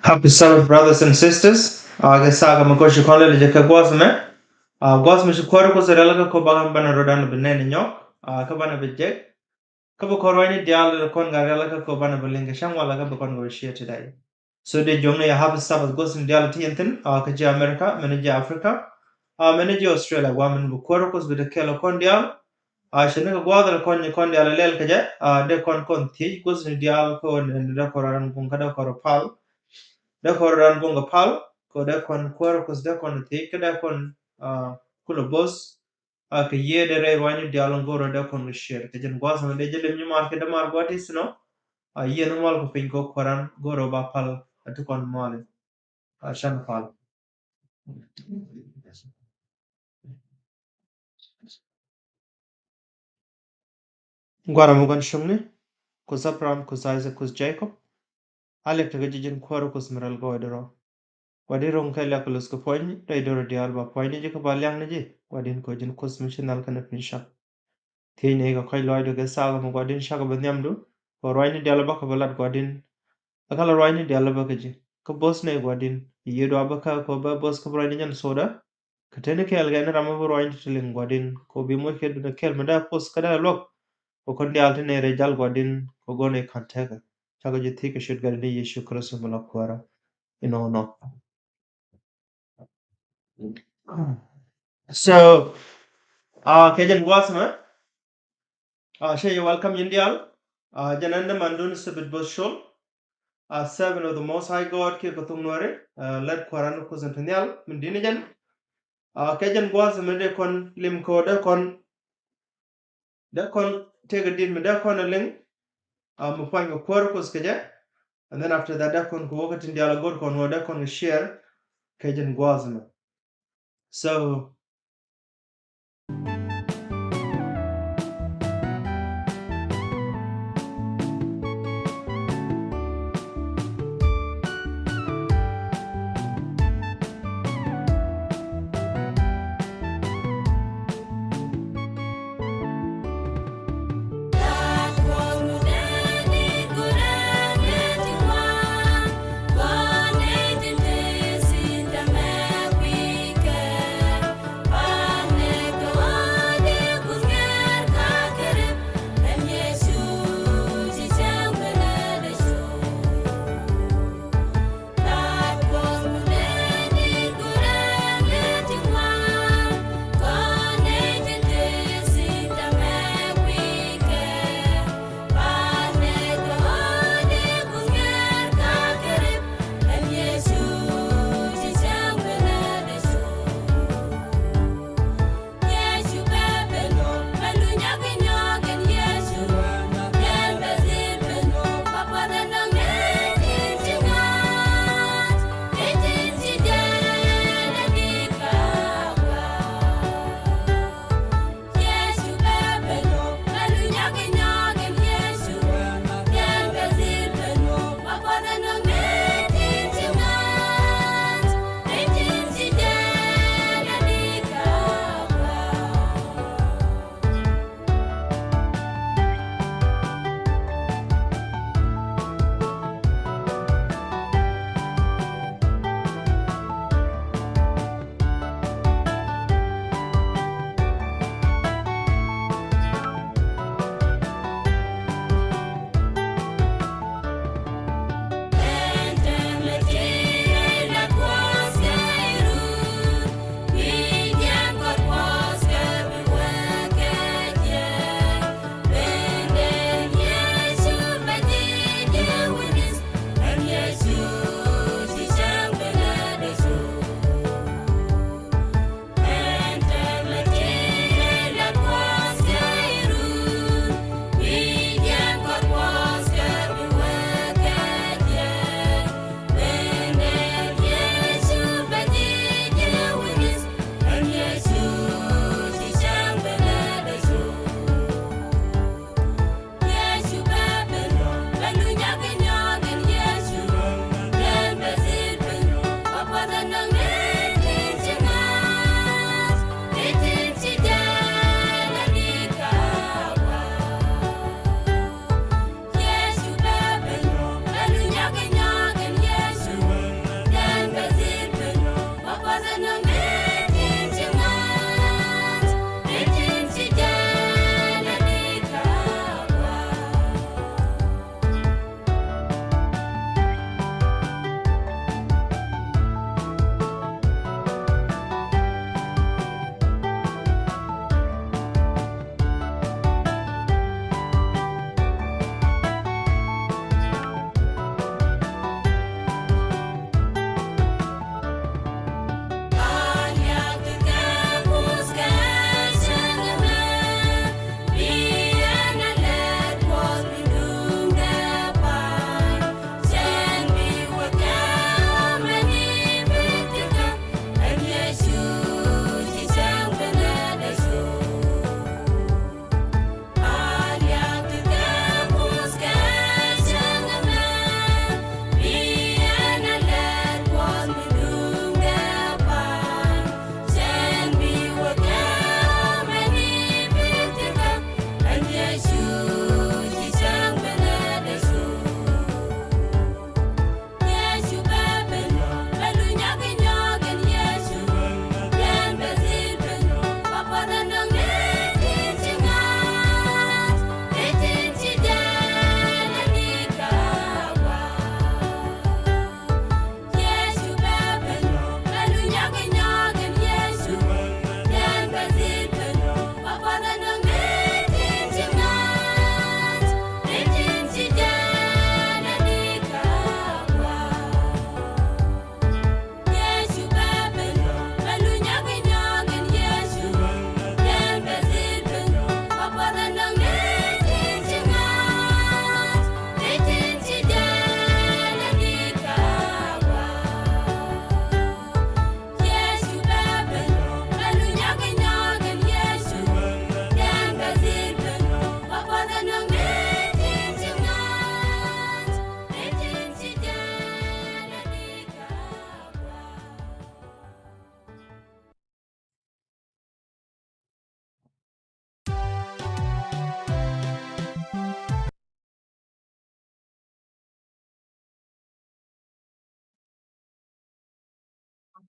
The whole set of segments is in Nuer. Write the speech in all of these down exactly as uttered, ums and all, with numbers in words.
Happy Sabbath, brothers and sisters. Aa, kɛ thaak ɛmɛ kɔ ci kɔn lɛl jɛ kɛ gua̱th mɛ. Aa, gua̱th mɛ ci kuäär Kuoth rial kä kɔ bakɛ banɛ rɔ dan bi nɛn nyɔk. Aa, kä banɛ bi jek. Kä bi kɔn ruacni diaal kɔn gat rial kä kɔ banɛ bi liŋ kɛ cäŋ walɛ kä bi kɔn kɛ bi share today. So dee jiɔkni yɛ happy Sabbath gua̱th ni diaal ti yɛn thi̱n. Aa, kä ji̱ America, mɛn ji̱ Africa. Aa, mɛn ji̱ Australia, gua̱a̱th mɛn bi kuäär Kuoth bi te kɛɛl kɔn diaal. Aa, cɛ ni kɛ gua̱a̱th rɛ kɔn ni kɔn diaal lɛl kɛ jɛ, aa, dee kɔn kɔn thiec gua̱th ni diaal kä wä ni dee kɔn rɔ dan guŋ kä dee kɔn rɔ pal. Dee kɔn rɔ dan guŋ kɛ pal, kɛ dee kɔn kuäär Kuoth dee kɔn thiec kä dee kɔn, aa, kulɛ bo̱th. Aa, kɛ yiëë dee rɛy ruacni diaal go̱rɔ dee kɔn kɛ share. Kɛ jɛn gua̱a̱th mɛ dee jɛ lem nyi mal kɛ dee mal gua̱a̱th ti thinɔ. Aa, yiëë ni mal kɛ piny kɛ kuäran go̱rɔ ba pal a ti kɔn mal. Aa, can pal. Gua̱a̱th mɛ gua̱n cuŋni, Kuoth Abraham, Kuoth Isaac, Kuoth Jacob. A lɛk tekɛ ji̱ ji̱n kuäär Kuoth mi rɛl gɔɔydɛ rɔ. Gua̱di̱n ro̱ŋ kɛ liak kɛ luth kɛ puɔ̱ny rɛy do̱r diaal ba puɔ̱ny ni ji̱ kä ba liak ni ji̱. Gua̱di̱n kɛ ji̱n Kuoth mi ci nhal kɛnɛ piny cak. Thiec ni kɛ kɔc lɔcdɛ kɛ thaak mɛ Gua̱di̱n cakɛ bɛ nhiamdu. Kɛ ruacni diaal bä kɛ bɛ lat Gua̱di̱n. Ɛ kɛ la ruacni diaal bä kɛ ji̱. Kä bo̱th ni Gua̱di̱n. Yiëëdu a bä kä kɛ bä bo̱th kä bä ruacni jɛn soda. Kɛ teni kɛɛl kɛ ni ram mi bi ruacni ti liŋ Gua̱di̱n. Kɛ bi moc kɛ duni kɛɛl mi dee poth kä dee luɔk. Kɛ kɔn diaal ti ni rɛy jal Gua̱di̱n kɛ gɔn i̱ ka̱n tekɛ. Cakɛ ji̱ thiec kɛ ciöt Gatdɛ ni Yecu Kritho mi la kuäärä. Inɔnɔ. So, aa, kɛ jɛn gua̱a̱th mɛ, aa, cɛ yɛ welcome yɛn diaal. Aa, jɛn ɛn dämandun Sabbath Both Show. Aa, servant of the Most High God kiɛ kɛ thok Nuäri, aa, lät kuäärä ni Kuoth in te nhial min di̱t ni jɛn. Aa, kɛ jɛn gua̱a̱th mɛ dee kɔn lim kɛ wä dee kɔn Dee kɔn tëëkɛ dit mi dee kɔn a liŋ, aa, mi puany kɛ kuäär Kuoth kɛ jɛ. And then after that dee kɔn kɛ wä kä tin diaal a go̱r kɔn wä dee kɔn kɛ share kɛ jɛn gua̱a̱th mɛ. So,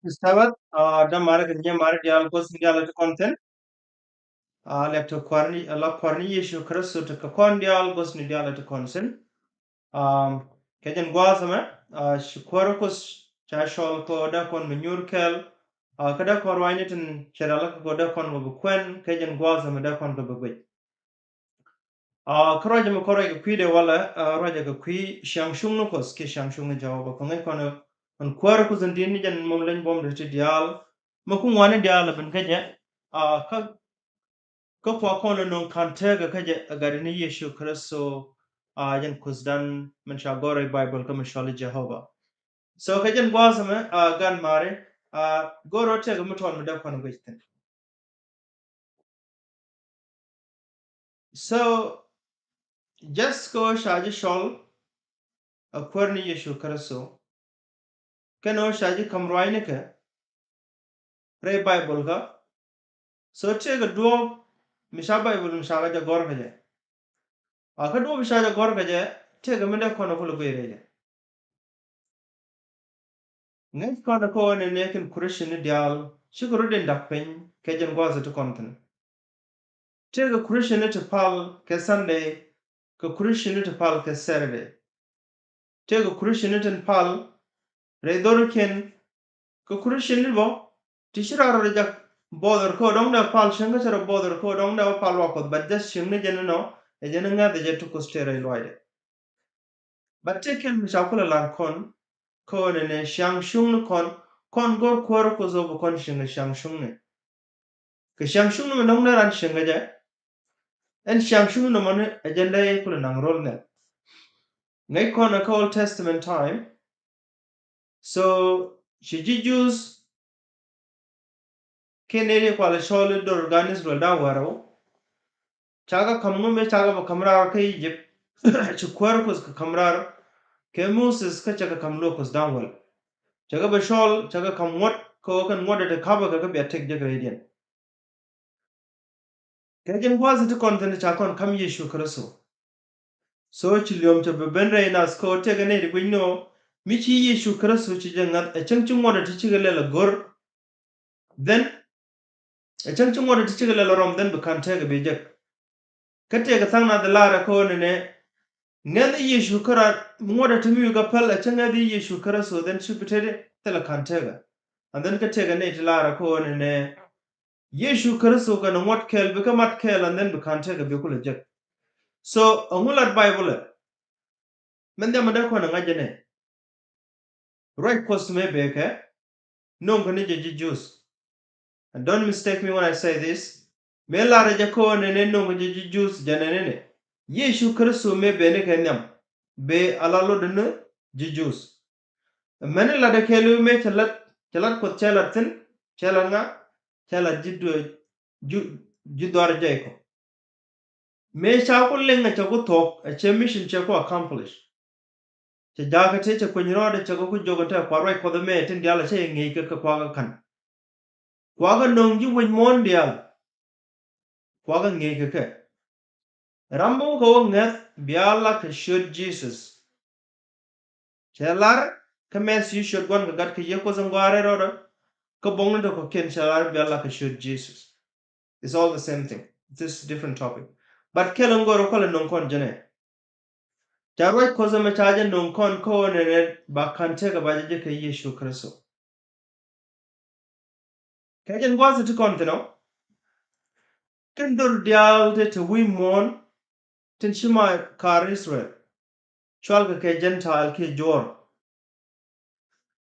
Sabbath, ah, dämaari kɛ nyimaari diaal, gua̱thni diaal ti kɔn thi̱n. Ah, lɛk ti Kuäär ni, ala Kuäär ni Yecu Kritho ti kɛ kɔn diaal, gua̱thni diaal ti kɔn thi̱n. Um, kɛ jɛn gua̱a̱th ɛmɛ, ah, ci Kuäär Kuoth ca cɔl kɛ ɣöö dee kɔn bi nyuur kɛɛl, ah, kä dee kɔn ruacni tin cɛ rialikä kɛ ɣöö dee kɔn kɛ bi kuɛn, kɛ jɛn gua̱a̱th ɛmɛ dee kɔn kɛ bi guic. Ah, kä ruacä mi kɔn ruac kɛ kui̱ dee walɛ, ah, ruacä kɛ kui̱ ciaŋ cuŋni Kuɔth kiɛ ciaŋ cuŋni Jehova. Kɛ ŋäc kɔn ɛn Kuäär Kuoth in di̱t ni jɛn mɔ leny buɔ̱m dee ti diaal, mɛ ku ŋuani diaal ɛ ben kä jɛ, ah, kä, kä kua kɔn ɛ no̱o̱ŋ ka̱n tekä kä jɛ ɛ gat ni Yecu Kritho, ah, jɛn Kuothdan min ca gɔ̱r rɛy Baibol kä mi cɔali Jehova. So kɛ jɛn gua̱a̱th ɛmɛ, ah, gan mari, ah, go̱r rɔ tëëkɛ mi tɔt mi dee kɔn guic thi̱n. So, just kɛ ɣöö ca ji̱ cɔl ɛ Kuäär ni Yecu Kritho, kɛn ɣöö ca ji̱ ka̱m ruacnikɛ rɛy Baibol kä. So, tëëkɛ duɔ̱ɔ̱p mi ca Baibol mi ca kɛ jɛ gɔ̱r kɛ jɛ. A kä duɔ̱ɔ̱p mi ca jɛ gɔ̱r kɛ jɛ, tëëkɛ mi dee kɔn ɛ kulɛ guic rɛy jɛ. Ŋäc kɔn ɛ kä ɣöö nɛnɛ kɛn Christian ni diaal cikɛ rɔ den dak piny kɛ jɛn gua̱a̱th ti kɔn thi̱n. Tëëkɛ Christian ni ti pal kɛ Sunday, kɛ Christian ni ti pal kɛ Saturday. Tëëkɛ Christian ni tin pal rɛy dhɔrikiɛn, kɛ Christian ni bä ti ci rar rɔ jak bother kä dɔ̱ŋ dee pal cieŋ kä cɛ rɔ bother kä dɔ̱ŋ dee pal wa Kuɔth, but just cieŋ ni jɛn ni nɔ, ɛ jɛn ni ŋäth ɛ jɛ ti Kuoth tëë rɛy luaydɛ. But tëë kɛn mi ca kulɛ lar kɔn, kɔn nɛnɛ ciaŋ cuŋni kɔn, kɔn go̱r Kuäär Kuɔth ɣöö bi kɔn cieŋ kɛ ciaŋ cuŋni. Kɛ ciaŋ cuŋni mi dɔ̱ŋ dee ran cieŋ kɛ jɛ. Ɛn ciaŋ cuŋni mɔni ɛ jɛn dee kulɛ naŋ rol nɛn. Ŋäc kɔn ɛ kä Old Testament time. So, ci ji̱ Jews kiɛ nɛy ti kualɛ cɔl i̱ dor gan Israel da̱ŋ wäl rɛw. Cakɛ ka̱m ŋu mëë cakɛ bɛ ka̱m raar kä Egypt. Ci Kuäär Kuɔth kɛ ka̱m raar kɛ Moses kä cakɛ ka̱m luɔk Kuɔth da̱ŋ wäl. Cakɛ bɛ cɔl, cakɛ ka̱m ŋuɔ̱t, kä ɣöö kɛn ŋuɔ̱t ɛ ti ka̱pä kɛ kä bia tëk jek rɛydiɛn. Kɛ jɛn gua̱a̱th ti kɔn thi̱n ca kɔn ka̱m Yecu Kritho. So ci liɔ̱m cɛ bi ben rɛy nath kä ɣöö tëëkɛ nɛy ti guic ni ɣöö mi ci Yecu Kritho ci jɛ ŋa̱th, ɛ cäŋ ci ŋuɔ̱t ɛ ti cikɛ lɛl ɛ go̱r. Then, ɛ cäŋ ci ŋuɔ̱t ɛ ti cikɛ lɛl ɛ rɔm, then bi ka̱n tëëkɛ bi jek. Kä tëëkɛ tha̱a̱ŋ nath ɛ lar ɛ kä ɣöö nɛnɛ ŋäth Yecu kä ran ŋuɔ̱t ɛ ti mi wi̱i̱ kä päl, ɛ cäŋ ŋäth Yecu Kritho, then ci bi tëëdi thilɛ ka̱n tëëkɛ. And then kä tëëkɛ nɛy ti lar ɛ kä ɣöö nɛnɛ Yecu Kritho kɛnɛ ŋuɔ̱t kɛɛl, bikɛ mat kɛɛl, and then bi ka̱n tëëkɛ bi kulɛ jek. So, ɛŋu lat Baibol ɛ? Mɛn dhiamɛ dee kɔn ɛ ŋa̱c jɛ nɛ. Ruac Kuɔth mëë bëë kɛ no̱o̱ŋ kɛ ni jɛ ji̱ Jews. And don't mistake me when I say this. Mëë lar jɛ kɛ ɣöö nɛnɛ no̱o̱ŋ kɛ jɛ ji̱ Jews jɛ nɛnɛ nɛ. Yecu Kritho mëë bëë ni kɛ nhiam. Bëë ala lotdɛ ni ji̱ Jews. Mɛn ni latdɛ kɛɛl wi̱i̱ mëë cɛ lat, cɛ lat Kuɔth cɛ lat thi̱n, cɛ lat ŋa, cɛ lat ji̱ duee, ji̱, ji̱ dhuaar Jɛɛkɔb. Mëë ca ku liŋ ɛ cɛ ku thuɔ̱k, ɛ cɛ mission cɛ ku accomplish. Cɛ jakä tëë cɛ kueny rɔɔdɛ cɛ kɛ ku jiök ɛn tɛ kua ruac Kuɔth ɛmɛ tin diaal ɛ cɛ yɛ ŋi̱eec kɛ kɛ kuakä ka̱n. Kuakä no̱o̱ŋ ji̱ wec muɔ̱ɔ̱n diaal. Kuakä ŋi̱eec kɛ kɛ. Ram mi wä kɛ wä ŋäth bia la kɛ ciöt Jesus. Cɛ lar kä Matthew ciöt gua̱n kɛ gat kɛ Yiëë Kuɔth in gɔaa rɛl rɔɔdɛ. Kä buɔ̱ŋni tɔ̱ kɔ̱kiɛn cɛ lar bia la kɛ ciöt Jesus. It's all the same thing. It's just a different topic. But kɛl in gɔr kɔl in no̱o̱ŋ kɔn jɛnɛ. Ca ruac Kuɔth ɛmɛ ca jɛ no̱o̱ŋ kɔn kä ɣöö nɛnɛ ba ka̱n tëëkɛ ba jɛ jek kɛ Yecu Kritho. Kɛ jɛn gua̱a̱th ti kɔn thi̱n ɔ. Kɛn dor diaal tëë te wi̱i̱ muɔ̱ɔ̱n tin ci ma kaar Israel. Cual kɛ kɛ Gentile kiɛ juɔ̱ɔ̱r.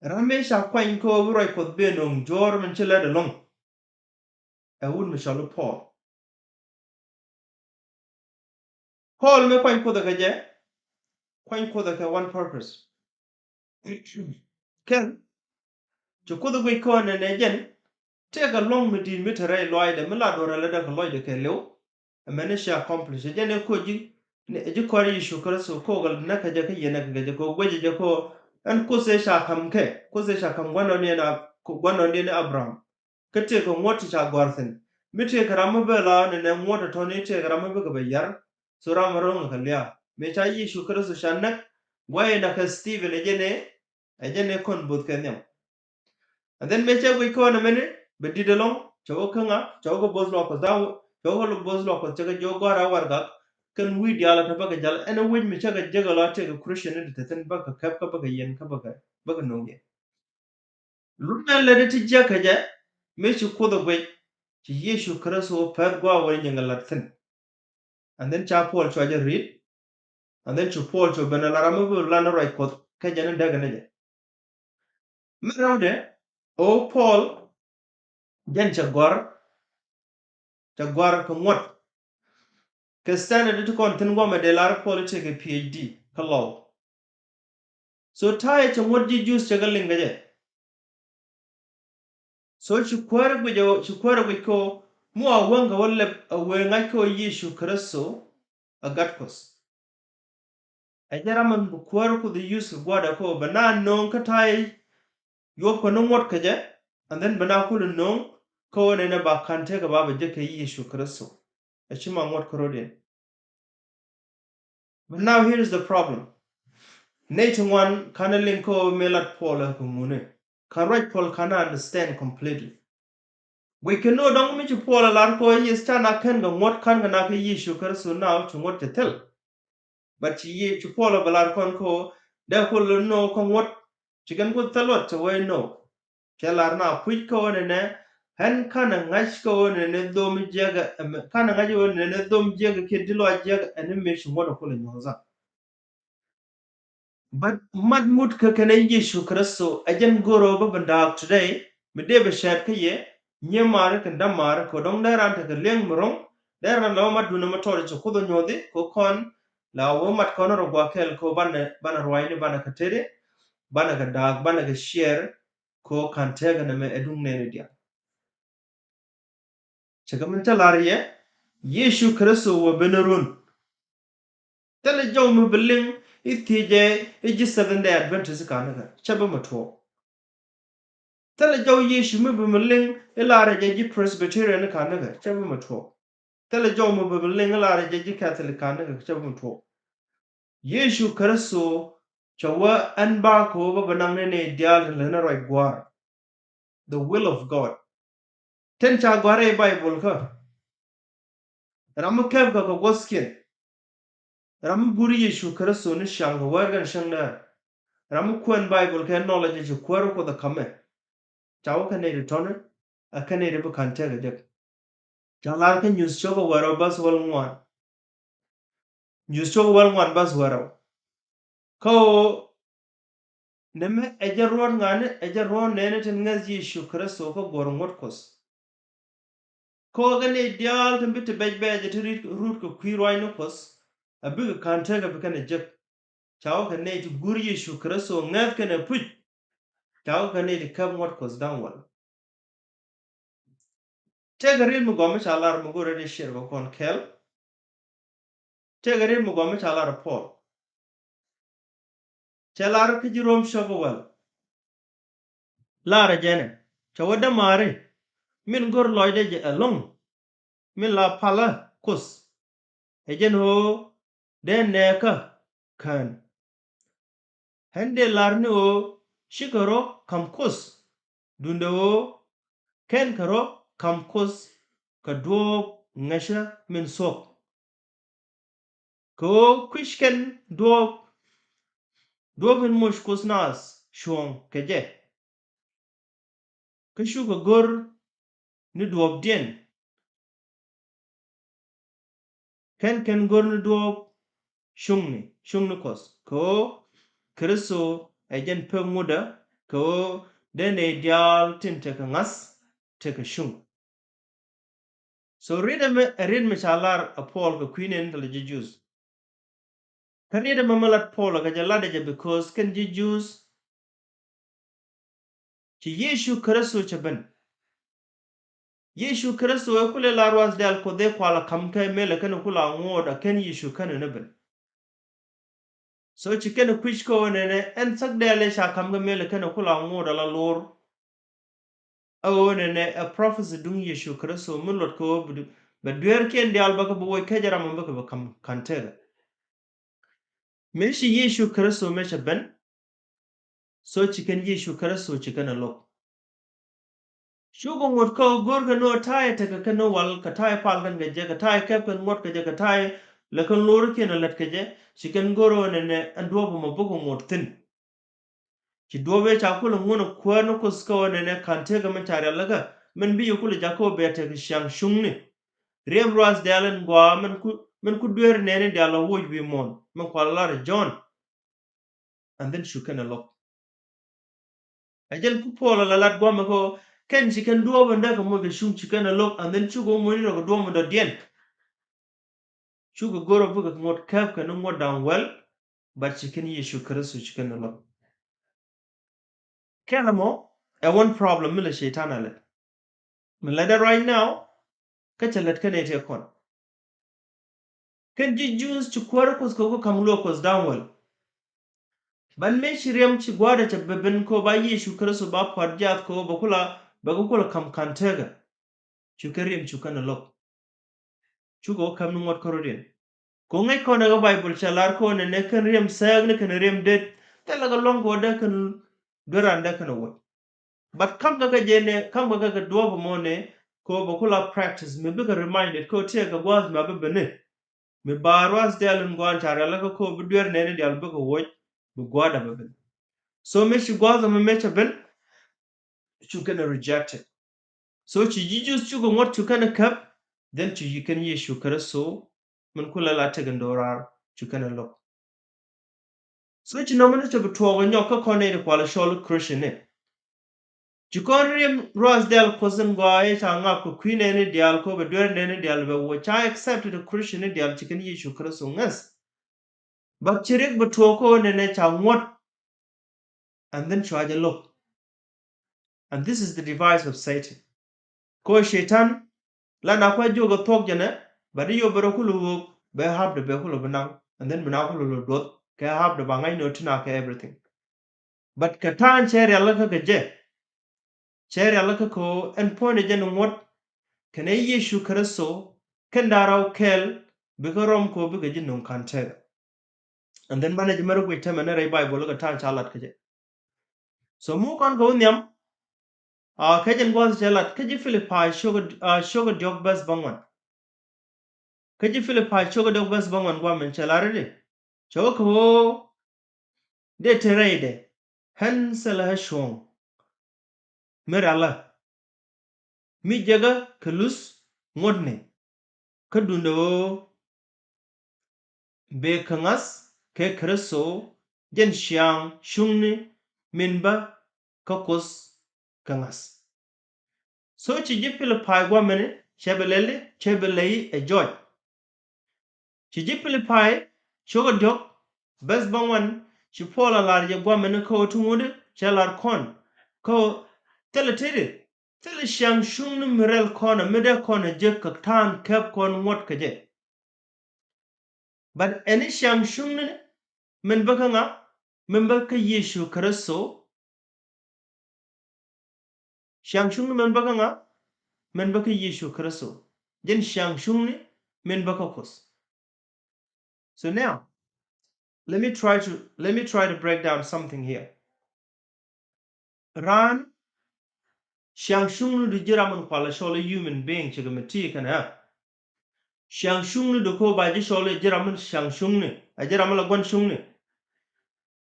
Ram mëë ca kuany kä ɣöö bi ruac Kuɔth ben no̱o̱ŋ juɔ̱ɔ̱r min ci lät ɛlɔ̱ŋ. Ɛ wut mi cɔl i̱ Paul. Paul mëë kuany Kuoth ɛ kɛ jɛ, kuany Kuoth ɛ kɛ one purpose. Kɛn ci Kuoth ɛ guic kɔn ɛ nɛ jɛn tëëkɛ luɔ̱ŋ mi di̱i̱t mi te rɛy lɔaacdɛ mi la duɔ̱ɔ̱r ɛ lätdɛ kɛ lɔcdɛ kɛ liw. Ɛmɛn ni ci accomplish ɛ jɛn ɛ koc ji̱, ni ɛ ji̱ kɔr Yecu Kritho ko̱o̱k ɛ näk kɛ jɛ kä yɛn ɛ kɛ jɛ kɛ guecɛ jɛ ko̱o̱k ɛn Kuoth ëë ca ka̱m kɛ, Kuoth ëë ca ka̱m gua̱ndɔɔŋdiɛn, gua̱ndɔɔŋdiɛn Abraham. Kä tëëkɛ ŋuɔ̱t ti ca gɔ̱a̱r thi̱n. Mi tëëkɛ ram mi bä la nɛnɛ ŋuɔ̱t ɛ tɔ̱ni tëëkɛ ram mi bä kɛ bɛ yar. So ram mi ro̱ŋ kɛ lia̱a̱. Mëë ca Yecu Kritho ca näk, gua̱a̱th in a kɛ Stephen ɛ jɛn ɛ, ɛ jɛn ɛ kɔn bo̱th kɛ nhiam. And then mëë cɛ guic kɔn ɛmɛni bɛ di̱t ɛlɔ̱ŋ, cɛ wä kä ŋa, cɛ wä kä bo̱th luaak Kuɔth da̱ŋ, cɛ wä kä bo̱th luaak Kuɔth, cɛ kɛ jiök gɔ̱a̱r a warɛgak kɛn wi̱i̱ diaal a te bäkɛ jäl, ɛn ɛ wi̱c mi cɛ kɛ jek a lɔ tëëkɛ Christian ni ti te thi̱n bäkɛ käp kä bäkɛ yiɛn kä bäkɛ, bäkɛ no̱o̱ŋ yɛ. Luɔt ɛn lät ti jiäk kɛ jɛ, mëë ci Kuoth ɛ guic, ci Yecu Kritho päth gua̱a̱ wä ni nyiŋ ɛ la̱t thi̱n. And then ca Puɔl cua jɛ ri̱t. And then cu Puɔl cu ben a la ram mi bi lan ni ruac Kuɔth kä jɛn in däk ni jɛ. Mi rɛwdɛ, ɣöö Puɔl jɛn cɛ gɔ̱r, cɛ gɔ̱r kɛ ŋuɔ̱t. Kɛ standard ti kɔn thi̱n guɔmɛ dee lar Puɔl i̱ tëëkɛ P H D kä law. So ta̱a̱ yɛ cɛ ŋuɔ̱t ji̱ Jews cɛ kɛ liŋ kɛ jɛ. So ci kuäärä guic, ci kuäärä guic kɛ ɣöö mi wa wäŋ kɛ wä lɛp a wee ŋa̱c kɛ ɣöö Yecu Kritho a Gat Kuɔth. Ɛ jɛn ram min bi kuäärä Kuoth use kɛ gua̱a̱dɛ kɛ ɣöö bɛ naath nööŋ kä ta̱a̱ yɛ yuɔpkɛ ni ŋuɔ̱t kɛ jɛ, and then bɛ naath kulɛ nööŋ kä ɣöö nɛnɛ ba ka̱n tëëkɛ ba bɛ jek kɛ Yecu Kritho. Ɛ ci ma ŋuɔ̱t kä rɔ̱diɛn. But now here is the problem. Nɛy ti ŋuan ka̱n ɛ liŋ kä ɣöö mëë lat Puɔl ɛ kɛ ŋuni. Ka̱n ruac Puɔl ka̱n ɛ understand completely. Guic kɛ ni ɣöö dɔ̱ŋ mi ci Puɔl ɛ lar kɛ ɣöö Yecu ca naath kän kɛ ŋuɔ̱t, ka̱n kɛ naath kä Yecu Kritho, naath ci ŋuɔ̱t cɛ thil. But ci Yecu, ci Puɔl ɛ bɛ lar kɔn kɛ ɣöö dee kulɛ nööŋ kä ŋuɔ̱t, ci kɛn ku thil luɔt cɛ wee nööŋ. Cɛ lar naath puc kä ɣöö nɛnɛ ɣän ka̱n ɛ ŋa̱c kä ɣöö nɛnɛ dhom jiäkä, ɛmɛ ka̱n ɛ ŋa̱c ɣöö nɛnɛ dhom jiäkä kiɛ di̱t lɔaac jiäkä ɛn mëë ci ŋuɔ̱t ɛ kulɛ nyuɔ̱th ɣä. But mat ŋut kä kɛnɛ Yecu Kritho ɛ jɛn go̱r ɣöö bä bi da̱a̱k today, mi dee bɛ cɛɛt kä yɛ nyimaari kɛnɛ dämaari kɛ ɣöö dɔ̱ŋ dee raan tekɛ liɛŋ mi ro̱ŋ, dee raan la wä mat duundɛ mi tɔɔt cɛ Kuoth ɛ nyuɔ̱thi kɛ ɣöö kɔn la wä mat kɔn rɔ gua̱a̱th kɛl kɛ ɣöö banɛ, banɛ ruacni, banɛ kɛ tetdi, banɛ kɛ da̱a̱k, banɛ kɛ ciɛɛr kɛ ɣöö ka̱n tëëkɛ nɛmɛ ɛ duŋ nɛɛni diaal. Cɛ kɛ min te lar yɛ, Yecu Kritho wä ben run. Thilɛ jɔw mi bi liŋ i̱ thiecɛ i̱ ji̱ Seventh Day Adventist ka̱n ni kɛ, cɛ bi mi tuɔɔk. Thilɛ jɔw Yecu mi bi mi liŋ i̱ larɛ jɛ ji̱ Presbyterian ka̱n ni kɛ, cɛ bi mi tuɔɔk. Thilɛ jɔw mi bi mi liŋ i̱ larɛ jɛ ji̱ Catholic ka̱n ni kɛ, cɛ bi mi tuɔɔk. Yecu Kritho cɛ wä ɛn ba kɛ ɣöö bä bi naŋ ni nɛy diaal tin lät ni ruac Gua̱a̱r. The will of God. Tin ca gɔ̱a̱r rɛy Baibol kä, ram mi kɛp kɛ kɛ guɔ̱thkiɛn, ram mi guuri Yecu Kritho ni ciaŋ kɛ wäär kɛnɛ cäŋ däär, ram mi kuɛn Baibol kɛ knowledge ci kuäär Kuoth ɛ ka̱mɛ. Ca wä kɛ nɛy ti tɔ̱ni, ɛ kɛ nɛy ti bi ka̱n tëëkɛ jek. Ca lar kä Nyuuth cio̱k ɛ wäl rɛw bäth wäl ŋuan. Nyuuth cio̱k ɛ wäl ŋuan bäth wäl rɛw. Kä ɣöö nɛmɛ ɛ jɛn ruɔ̱n ŋa̱ni, ɛ jɛn ruɔ̱n nɛɛni tin ŋäth Yecu Kritho kä guɔ̱r ŋuɔ̱t Kuɔth. Kä ɣöö kɛ nɛy diaal tin bi ti bɛc bɛɛcɛ ti rit rut kɛ kui̱ ruaacni Kuɔth, a bikɛ ka̱n tëëkɛ bi kɛn ɛ jek. Ca wä kɛ nɛy ti guur Yecu Kritho ŋäth kɛnɛ puc. Ca wä kɛ nɛy ti käp ŋuɔ̱t Kuɔth da̱ŋ wäl. Tëëkɛ riet mi gɔaa mi ca lar mi go̱o̱rä dee ciɛr kɛ kɔn kɛl. Tëëkɛ riet mi gɔaa mi ca lar Puɔl. Cɛ lar kä ji̱ Rom cio̱k wäl. Larɛ jɛnɛ, cɛ wä dämaari, min go̱r lɔcdɛ jɛ ɛlɔ̱ŋ, min la palä Kuoth. Ɛ jɛn ɣöö dee nɛɛkä kään. Ɣän dee lar ni ɣöö cikɛ rɔ ka̱m Kuoth, duundɛ ɣöö /kenkɛ rɔ ka̱m Kuoth kɛ duɔ̱ɔ̱p ŋäcä min thuɔ̱k. Kɛ ɣöö kui̱c kɛn duɔ̱ɔ̱p, duɔ̱ɔ̱p in moc Kuoth naath cuɔ̱ɔ̱ŋ kɛ jɛ. Kä cukɛ go̱r ni duɔ̱ɔ̱pdiɛn. /Ken kɛn go̱r ni duɔ̱ɔ̱p cuŋni, cuŋni Kuɔth. Kɛ ɣöö Kritho ɛ jɛn pek ŋutdä, kɛ ɣöö dee nɛy diaal tin tekɛ ŋa̱th tekɛ cuŋ. So riet ɛmɛ ɛ riet mi ca lar ɛ Puɔl kɛ kui̱ nɛɛni thilɛ ji̱ Jews. Kä riet ɛmɛ mi lat Puɔl ɛ kɛ jɛ latdɛ jɛ because kɛn ji̱ Jews ci Yecu Kritho cɛ ben. Yecu Kritho ɛ kulɛ la ruath dɛl Kuoth ëë kualɛ ka̱m kɛ mëë lɛ kɛn kula ŋo̱o̱t a /ken Yecu /kenɛ ni ben. So ci kɛn kui̱c kä ɣöö nɛnɛ ɛn thäk dɛl ëë ca ka̱m kɛ mëë lɛ kɛn kula ŋo̱o̱t a la lo̱r. A ɣöö nɛnɛ ɛ prophecy duŋ Yecu Kritho mi luɔt kɛ ɣöö bɛ dueerkiɛn diaal bä kɛ bi woc kecɛ ram mi bä kɛ bi ka̱m ka̱n tëëkɛ. Mëë ci Yecu Kritho mëë cɛ ben, so ci kɛn Yecu Kritho ci kɛn ɛ lo̱k. Cukɛ ŋot kä go̱r kɛ ni ɣöö ta̱yɛ tekɛ kɛn ni wal, kɛ ta̱yɛ pal kɛn kɛ jɛ, kɛ ta̱yɛ kɛp kɛn ŋuɔ̱t kɛ jɛ, kɛ ta̱yɛ lɛ kɛn lo̱r kiɛn ɛ lät kɛ jɛ. Ci kɛn go̱r ɣöö nɛnɛ ɛn duɔ̱ɔ̱p ɛmɔ bikɛ ŋot thi̱n. Ci duɔ̱ɔ̱p ëë ca kulɛ ŋun ɛ Kuäär ni Kuoth kä ɣöö nɛnɛ ka̱n tëëkä min ca rialikä, min bi yɛ kulɛ jakä ɣöö bia tekɛ ciaŋ cuŋni. Riɛm ruath diaal in gɔaa min ku, min ku dueer nɛɛni diaal ɛ woc wi̱i̱ muɔ̱ɔ̱n, min kualɛ lar ɛ Jɔ̱ɔ̱n. And then cu kɛn ɛ lo̱k. Ɛ jɛn ku Puɔl ɛ la lat gua̱a̱mɛ kä ɣöö kɛn ci kɛn duɔ̱ɔ̱p in dee kɛ moc kɛ cuŋ ci kɛn ɛ lo̱k, and then cukɛ wä moc ni rɔ kɛ duɔ̱ɔ̱p in dɔ̱diɛn. Cukɛ go̱r ɔ bikɛ ŋot kɛp kɛn ni ŋot da̱ŋ wäl, but ci kɛn Yecu Kritho ci kɛn ɛ lo̱k. Kɛn ɛmɔ ɛ one problem mi lɛ Cɛytan a lät. Mi lätdɛ right now, kä cɛ lät kä nɛy tëë kɔn. Kɛn ji̱ Juudh ci Kuäär Kuoth kɛ wä kä ka̱m luɔk Kuɔth da̱ŋ wäl. Ban mëë ci riɛm ci gua̱a̱dɛ cɛ bɛ ben kɛ ɣöö ba Yecu Kritho ba pua̱t jiath kɛ ɣöö bɛ kula, bɛ kɛ kula ka̱m ka̱n tëëkä. Cukɛ riɛm cu kɛn ɛ lo̱k. Cukɛ wä kɛm ni ŋuɔ̱t kärɔ̱diɛn. Kɛ ɣöö ŋäc kɔn ɛ kä Baibol cɛ lar kɛ ɣöö nɛnɛ kɛn riɛm sɛɛkni kɛnɛ riɛm det thilɛ kɛ lua̱ŋ kɛ ɣöö dee kɛn duer an dee kɛn ɛ woc. But ka̱mkɛ kä jɛ nɛ, ka̱mkɛ kä kɛ duɔ̱ɔ̱p ɛmɔ nɛ, kɛ ɣöö bɛ kula practice mi bikɛ reminded kɛ ɣöö tëëkɛ gua̱a̱th mi a bä ben ni. Mi ba ruath diaal in gɔaa in ca rialikä kɛ ɣöö bi duer nɛɛni diaal bikɛ woc, bi gua̱a̱th a bä ben. So mëë ci gua̱a̱th ɛmɔ mëë cɛ ben, cu kɛn rejected. So ci ji̱ Juudh cukɛ ŋuɔ̱t cu kɛn käp, then cu kɛn Yecu Kritho min kulɛ la tek in do̱raar cu kɛn lo̱k. So ci nɔmɔ ni cɛ bi tuɔɔk nyɔk kä kɔn nɛy ti kualɛ cɔl Christian ni. Ci kɔn riɛm ruath diaal Kuɔth in gɔaa i̱ ca ŋak kɛ kui̱ nɛɛni diaal kɛ ɣöö bɛ duer nɛɛni diaal bɛ woc, ca accepted Christian ni diaal ci kɛn Yecu Kritho ŋäth. But ci riɛk bi tuɔɔk kɛ ɣöö nɛnɛ ca ŋuɔ̱t. And then cua jɛ lo̱k. And this is the device of Satan. Kɛ ɣöö Cɛytan la na kua̱c jiök ɛ thuɔ̱k jɛnɛ, but i̱ yop bɛ rɔ kulɛ ɣöök bɛ hapdɛ bɛ kulɛ bi naŋ. And then bi na kulɛ lɔ duɔth kɛ hapdɛ ba ŋa̱c ni ɣöö ti na kɛ everything. But kɛ ta̱a̱n cɛ rialikä kɛ jɛ. Cɛ rialikä kɛ ɣöö ɛn puɔ̱nydɛ jɛn ŋuɔ̱t kɛnɛ Yecu Kritho kɛn da̱ŋ rɛw kɛl bikɛ rɔm kɛ ɣöö bikɛ ji̱ nöŋ ka̱n tëëkä. And then banɛ ji̱ mɛr guic tɛmɛ ni rɛy Baibol kɛ ta̱a̱n ca lat kä jɛ. So mi kɔn kɛ wä nhiam, a, kä jɛn gua̱th cɛ lat kä ji̱ Pilipai cio̱kä, a, cio̱kä diɔ̱k bɛth bäŋuan. Kä ji̱ Pilipai cio̱kä diɔ̱k bɛth bäŋuan gua̱a̱th min cɛ lar i̱di. Cɛ wä kɛ ɣöö dee te rɛydɛ ɣän thilɛ ɣä cuɔ̱ɔ̱ŋ mi rialä mi jɛkä kɛ luth ŋuɔ̱tni kä duundɛ ɣöö bëë kɛ ŋa̱th kɛ Kritho jɛn ciaŋ cuŋni min bä kä Kuoth kɛ ŋa̱th. So ci ji̱ Pilipai gua̱a̱th mini cɛ bi lɛli cɛ bi lɛy ɛ jɔc. Ci ji̱ Pilipai cio̱kä diɔ̱k bɛth bäŋuan ci Puɔl a lar jɛ gua̱a̱th mini kä ɣöö ti ŋut cɛ lar kɔn kä ɣöö thilɛ tëëdi thilɛ ciaŋ cuŋni mi rɛl kɔn ɛ mi dee kɔn ɛ jek kɛ ta̱a̱n käp kɔn ŋuɔ̱t kɛ jɛ. But ɛn i̱ ciaŋ cuŋni min bä kä ŋa? Min bä kä Yecu Kritho. Ciaŋ cuŋni min bä kä ŋa? Min bä kä Yecu Kritho. Jɛn ciaŋ cuŋni min bä kä Kuoth. So now, let me try to, let me try to break down something here. Raan ciaŋ cuŋni du ji̱ ram in kualɛ cɔl i̱ human being cikɛ mi ti kɛnɛ ɣä. Ciaŋ cuŋni du kä ba ji̱ cɔl i̱ ji̱ ram in ciaŋ cuŋni, a ji̱ ram in la gua̱n cuŋni.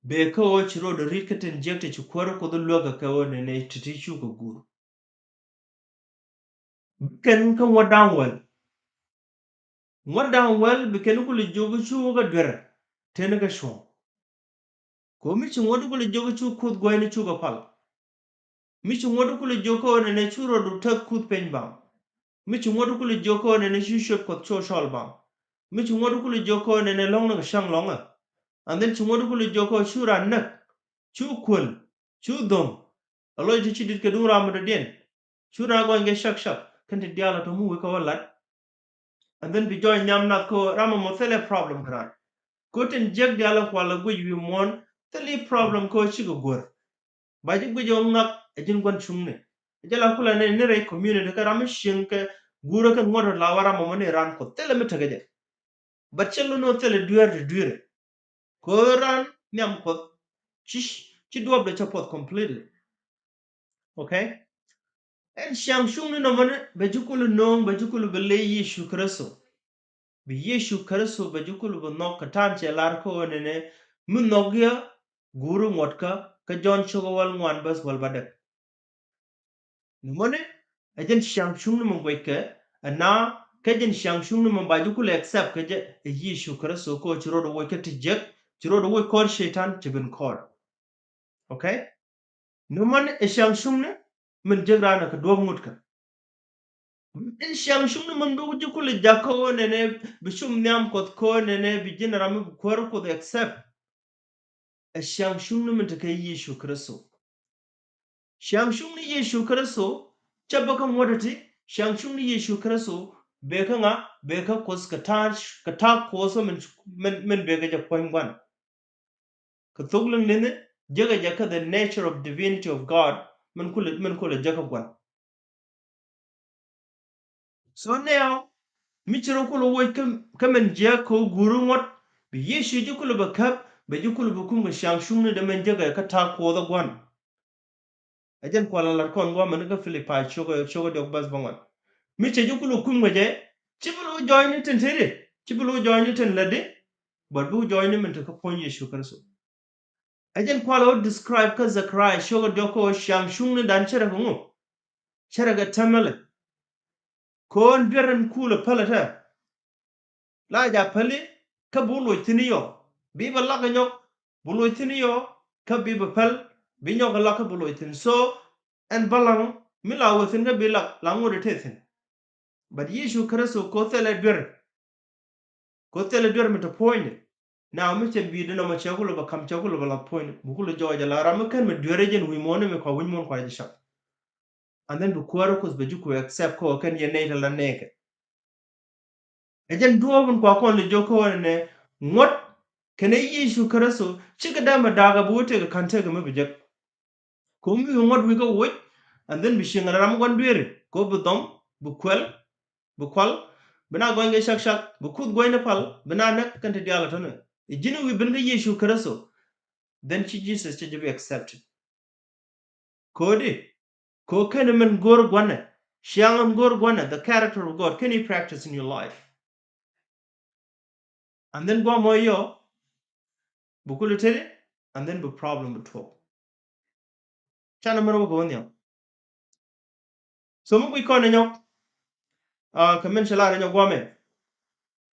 Bëë kä ɣöö ci rot ri̱t kä tin jiäk ti ci Kuäär Kuoth luäk kɛ kɛ ɣöö nɛnɛ ti̱ti̱ cukɛ guur. Bi kɛn kä ŋuɔ̱t da̱ŋ wäl. Ŋuɔ̱t da̱ŋ wäl bi kɛn kulɛ jiök i̱ cukɛ duer teni kɛ cuɔ̱ɔ̱ŋ. Kɛ ɣöö mi ci ŋuɔ̱t kulɛ jiök i̱ cu Kuoth guäyni cukɛ pal. Mi ci ŋuɔ̱t kulɛ jiök kä ɣöö nɛnɛ cu rɔɔdu tɛth kuth piny baŋ. Mi ci ŋuɔ̱t kulɛ jiök kä ɣöö nɛnɛ cu ciöt Kuɔth cu cɔl baŋ. Mi ci ŋuɔ̱t kulɛ jiök kä ɣöö nɛnɛ lɔ̱ŋni kɛ cäŋ lɔ̱ŋä. And then ci ŋuɔ̱t kulɛ jiök kä ɣöö cu raan näk, cu kuäl, cu dho̱ŋ. A lɔc ti ci di̱t kɛ duŋ ram mi dɔ̱diɛn. Cu raan gɔny kɛ cak cak kɛn ti diaal a tɔ̱ mi wek kɛ wä lat. And then bi jɔɔc nhiam nath kä ɣöö ram ɛmɔ thilɛ problem kɛ raan. Kä tin jiäk diaal in kualɛ guic wi̱i̱ muɔ̱ɔ̱n thilɛ problem kä ɣöö cikɛ guäär. Ba ji̱ guic ɣöö ŋak ɛ ji̱n gua̱n cuŋni. Ɛ jɛ la kulɛ ni, ni rɛy community kä ram mi cieŋ kɛ guurä kɛn ŋuɔ̱t rɔ la wä ram ɛmɔ ni raan Kuɔth thilɛ mi tekɛ jɛ. But cɛ lo̱n ɣöö thilɛ dueer ti dui̱rɛ. Kɛ ɣöö raan nhiam Kuɔth ci, ci duɔ̱ɔ̱pdɛ cɛ puɔth completely. Okay? Ɛn ciaŋ cuŋni nɔmɔni bɛ ji̱ kul no̱o̱ŋ, bɛ ji̱ kul bɛ ley Yecu Kritho. Bi Yecu Kritho bɛ ji̱ kul bɛ nhɔk kɛ ta̱a̱n cɛ lar kä ɣöö nɛnɛ mi nhɔk yɛ guuri ŋuɔ̱tkä kä Jɔ̱ɔ̱n cio̱k wäl ŋuan bäth wäl bädäk. Nɔmɔni ɛ jɛn ciaŋ cuŋni mɛ guɛckɛ, ɛna kä jɛn ciaŋ cuŋni mɛ ba ji̱ kul accept kä jɛ ɛ Yecu Kritho kä ci rot woc kä ti jiäk, ci rot woc kɔr Cɛytan, ci ben kɔr. Okay? Nɔmɔni ɛ ciaŋ cuŋni min jek raan ɛ kɛ duɔ̱ɔ̱p ŋutkä. Ɛn ciaŋ cuŋni min bi ji̱ kul jak kä ɣöö nɛnɛ bi cum nhiam Kuɔth, kä ɣöö nɛnɛ bi ji̱n ram mi bi kuäär Kuoth accept. Ɛ ciaŋ cuŋni min te kɛ Yecu Kritho. Ciaŋ cuŋni Yecu Kritho cä bä kä ŋuɔ̱t ti, ciaŋ cuŋni Yecu Kritho bëë kä ŋa, bëë kä Kuoth kɛ ta̱a̱, kɛ ta̱a̱ Kuoth min, min, min bëë kä jɛ puɔ̱ny gua̱n. Kɛ thok liŋ liŋi jekɛ jɛ kä the nature of divinity of God min kulɛ, min kulɛ jek kä gua̱n. So now mi ci rɔ kulɛ woc kä, kä min jiäk kä guuri ŋuɔ̱t, bi Yecu ji̱ kulɛ bɛ käp, bɛ ji̱ kulɛ bɛ kum kɛ ciaŋ cuŋni dee min jekɛ kä ta̱a̱ Kuoth ɛ gua̱n. Ɛ jɛn kual a lat kɔn gua̱a̱mɛn kä Pilipai cio̱kä, cio̱kä diɔk bäth bäŋuan. Mi cɛ ji̱ kulɛ kum kɛ jɛ, ci bi lo̱ jɔɔcni tin tëëdi, ci bi lo̱ jɔɔcni tin lätdi, but bi jɔɔcni min te kä puɔ̱ny Yecu Kritho. Ɛ jɛn kual a wä describe kä Zechariah cio̱kä diɔk kä ɣöö ciaŋ cuŋni dan cärɛ kɛ ŋu? Cärɛ kɛ täämɛlɛ. Kɛ ɣöö ɛn duer ɛn kulɛ pälɛ tɛ. La ja päli kä bi wä loc thi̱n i̱ yɔ. Bi bɛ lak ɛ nyɔk, bi loc thi̱n i̱ yɔ, kä bi bɛ päl, bi nyɔk ɛ lak kä bi loc thi̱n. So ɛn balaŋ mi la wä thi̱n kä bi lak, la ŋot ɛ tëë thi̱n. But Yecu Kritho kɛ ɣöö thilɛ duer. Kɛ ɣöö thilɛ duer mi te puɔ̱nyni. Now mi cɛ bi̱i̱dɛ nɔmɔ cɛ kulɛ bɛ ka̱m, cɛ kulɛ bɛ lath puɔ̱nyni. Bi kulɛ jɔɔc ala ram mi ken mi duer ɛ jɛn wi̱i̱ muɔ̱ɔ̱n mi kua wi̱c muɔ̱ɔ̱n kua jɛ cak. And then bi kuäär Kuoth bɛ ji̱ ku accept kä ɣöö kɛn yɛ nɛy ti la nɛɛkɛ. Ɛ jɛn duɔ̱ɔ̱p in kua kɔn lɛ jiök kä ɣöö nɛ ŋuɔ̱t kɛnɛ Yecu Kritho cikɛ dee mɛ da̱a̱k ɛ bi wä tëëkɛ ka̱n tëëkɛ mi bi jek. Kɛ ɣöö mi wi̱i̱ ŋuɔ̱t wi̱i̱ kä woc, and then bi cieŋ ala ram gua̱n dueeri kɛ ɣöö bi dhɔm, bi kuɛl, bi kual, bi na gɔny kɛ cak cak, bi kuth guɔ̱ny ni pal, bi na näk kɛn ti diaal ɛ tɔ̱nɛ. Ɛ ji̱n wi̱i̱ ben kä Yecu Kritho, then ci Jesus cɛ jɛ bi accepted. Kodi, kɛ ɣöö kɛn min go̱o̱r gua̱nɛ, ciaŋ min go̱o̱r gua̱nɛ, the character of God, kɛn i̱ practice in your life. And then gua̱a̱mɔ yɔ, bi kul i̱ teti, and then bi problem bi tuɔk. Canɛ mɛn wä kɛ wä nhiam. So mi guic kɔn ɛ nyɔk, ah, kɛ min cɛ lar ɛ nyɔk gua̱a̱mɛ.